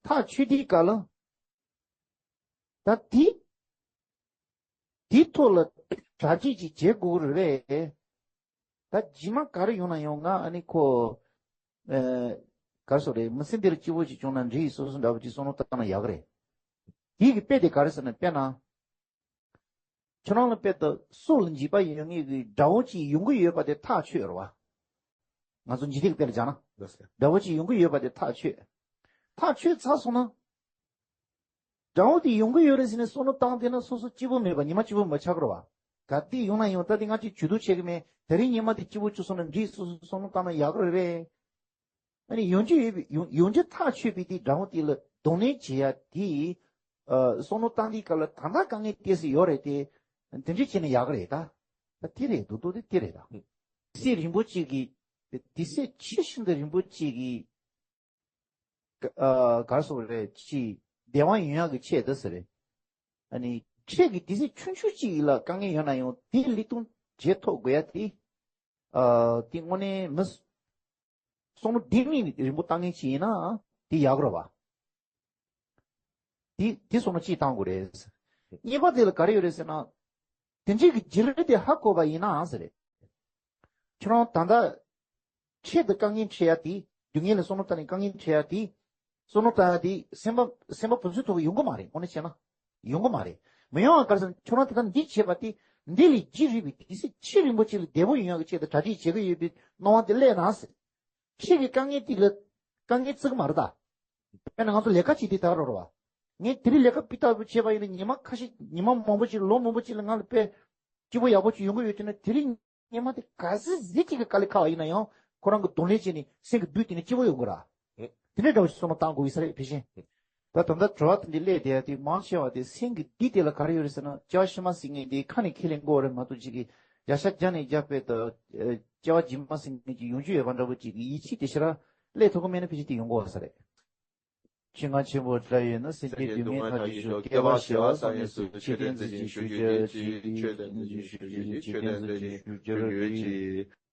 ཐག་ཆོད་དུས་སྐབས་ལ། ད་དེ། དེའི་ཐོག་ལ་གྲ་སྒྲིག་ཅིག་བྱེད་དགོས་ཀྱི་རེད། ད་རྗེས་མ་ག་རེ་ཡོང་ན་ཡོང་ང་ཨ་ནི་ཁོ། ཨེ། ག་རེ་ཟེར་རེད། མི་ཚེ་འདིར་སྐྱིད་པོ་ཅིག་བྱུང་ན་འགྲིག་སོ་སོ་འདྲ་པོ་ཅིག་བསམ་བློ་བཏང་ན་ཡག་གི་རེད། དེའི་གི་དཔེ་དེ་ག་རེ་ཟེར་ན་དཔེར་ན། ཁྱོད་རང་ལ་དཔེ་ད་སྲོག་ལ་འཇིགས་པ་ཡོད་ངེས་ཀྱི་དགྲ་བོ་ཅིག་ཡོང་གི་ཡོད་པ་དེ་ཐག་ཆོད་རེད་བ། ང་ཚོ་འཇིག་རྟེན་གྱི་དཔེ་ལ་སྦྱར་ན། འདྲ་བོ་ཅིག་ཡོང་གི་ཡོད་པ་དེ་ཐག་ཆོད། ཐག་ཆོད་ཚར་སོང་ན། དགྲ་བོ་དེ་ཡོང་གི་ཡོད་རེད་ཟེར་ནས་བསམ་བློ་བཏང་བསྡད་ན་སོ་སོ་སྐྱིད་པོ་མེད་པ་ཉི་མ་གཅིག་པོ་མ་ཆགས་ཀྱི་རེད་བ། ག་དུས་ཡོང་ན་ཡང་ད་དེ་ང་ཅིག་ཇུས་གཏོགས་བྱེད་ཀྱི་མེད། དེ་རིང་ཉི་མ་དེ་སྐྱིད་པོ་བྱུང་སོང་ན་འགྲིག་སོ་སོ་བསམ་བློ་བཏང་ན་ཡག་གི་རེད་པས། ཨ་ནི་ཡོང་རྒྱུ་ཡོད་པའི་ཡོང་ཡོང་རྒྱུ་ཐག་ཆོད་པའི་དེ་དགྲ་བོ་དེ་ལ་གདོང་ལེན་བྱེད་ཡ་དེ། ཨ་བསམ་བློ་བཏང་དུས་སྐབས་ལ་ད་ལྟ་དཀའ་ངལ་ཏོག་ཙམ་ཡོད་རེད་དེ། དེ་འདྲ་བྱས་ན་ཡག་གི་རེད་ད། ད་དེ་རེད་འདུག་འདུག་དེ་དེ་རེད་ད། དུས་ཚོད་རིང་པོ་གཅིག་གི། དུས་ཚོད་ཆེས་ཤིན་ཏུ་རིང་པོ་གཅིག་གི། ཨ་ག་རེ་ཟེར་དགོས་རེད། ཅིག་བདེ་བ་ཡོང་ཡག་གི་ཆེད་དུ་ཟེར་རེད། ཨ་ནི་ཁྱེད་ཀྱི་དུས་ཚོད་ཆུང་ཆུང་གཅིག་ལ་དཀའ་ངལ་ཡོད་ན་ཡང་དེ་ལེགས་གཏོང་བྱེད་ཐུབ་དགོས་ཡ་དེ། ཨ་དེ་དངོས་གནས་མི། བསམ་བློ་གཏིང་ནས་རིང་པོ་བཏང་མཁན་ཅིག་ཡིན་ན་དེ་ཡག་རེད་བ། དེ་དེ་བསམ་བློ་ཅིག་བཏང་དགོས་རེད། གཉིས་པ་དེ་ལ་ག་རེ་ཡོད་རེད་ཟེར་ན། དེ་འདྲའི་གི་བརྗེ་རེས་དེ་ཧ་གོ་བ་ཡིན་ནའང་ཟེར་རེད། ཁྱོད་རང་ད་ལྟ་ཆེད་དུ་དཀའ་ངལ་འཕྲད་ཡ་དེ། སྡུག་བསྔལ་ལ་བསམ་བློ་བཏང་ནས་དཀའ་ངལ་འཕྲད་ཡ་དེ། བསམ་བློ་བཏང་ཡ་དེ་སེམས་པ་སེམས་པ་ཕུན་སུམ་ཚོགས་པ་ཡོང་གི་མ་རེད། དངོས་གནས་བྱས་ན་ཡོང་གི་མ་རེད། མི་ཡོང་བ་ག་རེ་ཟེར་ན་ཁྱོད་རང་དེ་ལྟར་འདི་བྱས་པ་དེ། འདི་ལས་བརྗེ་རེས་པའི་དུས་ཚོད་ཆེས་རིང་པོ་ཅིག་ལ་བདེ་པོ་ཡོང་ཡ་གི་ཆེད་དུ་གྲ་སྒྲིག་བྱེད་ཀྱི་ཡོད་པའི་སྣང་བ་དེ་སླེབས་ན་ཟེར། ཁྱེད་ཀྱི་དཀའ་ངལ་དེ་ལ་དཀའ་ངལ་བརྩི་གི་མ་རེད་ད། དཔེར་ན་ང་ཚོ་ལས་ཀ་བྱེད་དུས་ད་ག་རང་རེད་བ། ངས་དེ་རིང་ལས་ཀ་སྤུས་དག་པོ་བྱས་པ་ཡིན་ན་ཉི་མ་ཁ་ཤས་ཉི་མ་མང་པོ་ཅིག་ལོ་མང་པོ་ཅིག་ལ་ང་ལ་དཔེ་སྐྱིད་པོ་ཡག་པོ་ཅིག་ཡོང་གི་ཡོད་དུས་ན། དེ་རིང་ཉི་མ་དེ་ག་ཚོད་ཟིག་ཅིག་གི་དཀའ་ལས་ཁག་པ་ཡིན་ན་ཡང་ཁོ་རང་གི་གདོང་ལེན་བྱས་ནས་སེམས་ཀྱི་འདུན་དེ་ནས་སྐྱིད་པོ་ཡོང་གི་ར། དེ་འདྲའི་འདྲ་བོ་ཞིག་བསམ་བློ་བཏང་དགོས་ཀྱི་ས་རེད་ཕལ་ཆེར། ད་ད་ལྟ་དྲི་བ་དེ་འདྲ་སླེབས་བསྡད་ཡ་དེ་མང་ཆེ་བ་དེ་སེམས་ཀྱི་འདུན་དེ་ལ་ག་རེ་ཡོད་རེད་ཟེར་ན། སྐྱེ་བ་ཕྱི་མ་ཟེར་མཁན་དེ་ཁ་ནས་ཁས་ལེན་དགོས་རེད་མ་གཏོགས་ཅིག་གི་བརྒྱ་ཆ་བརྒྱ་ནས་བརྒྱ་དཔེ་ད། སྐྱེ་བ་རྗེས་མ་ཟེར་མཁན་ཅིག་ཡོང་རྒྱུ་ཡོད་པ་འདྲ་བོ་ཅིག་གི་ཡིད་ཆེས་དེ་ཞེ་དྲག་སླེབས་ཐུབ་ཀྱི་མེད་ན་ཕལ་ཆེར་དེ་ཡོང་གི་ཡོད་ས་རེད། ཆོས་སྒོ་ཆེན་པོ་འདྲ་ཡོད་ན། སེམས་ཅན་སྡུག་བསྔལ་མཐའ་བཞི་ཤོག་སྐྱེ་བ་ཞི་བ་བསམ་ཡས་སུ། ཆོས་དོན་མཛད་ཅིང་བཞུགས་གྱུར་ཅིག་ཆོས་དོན་མཛད་ཅིང་བཞུགས་གྱུར་ཅིག་ཆོས་དོན་མཛད་ཅིང་བཞུགས་གྱུར་ཅིག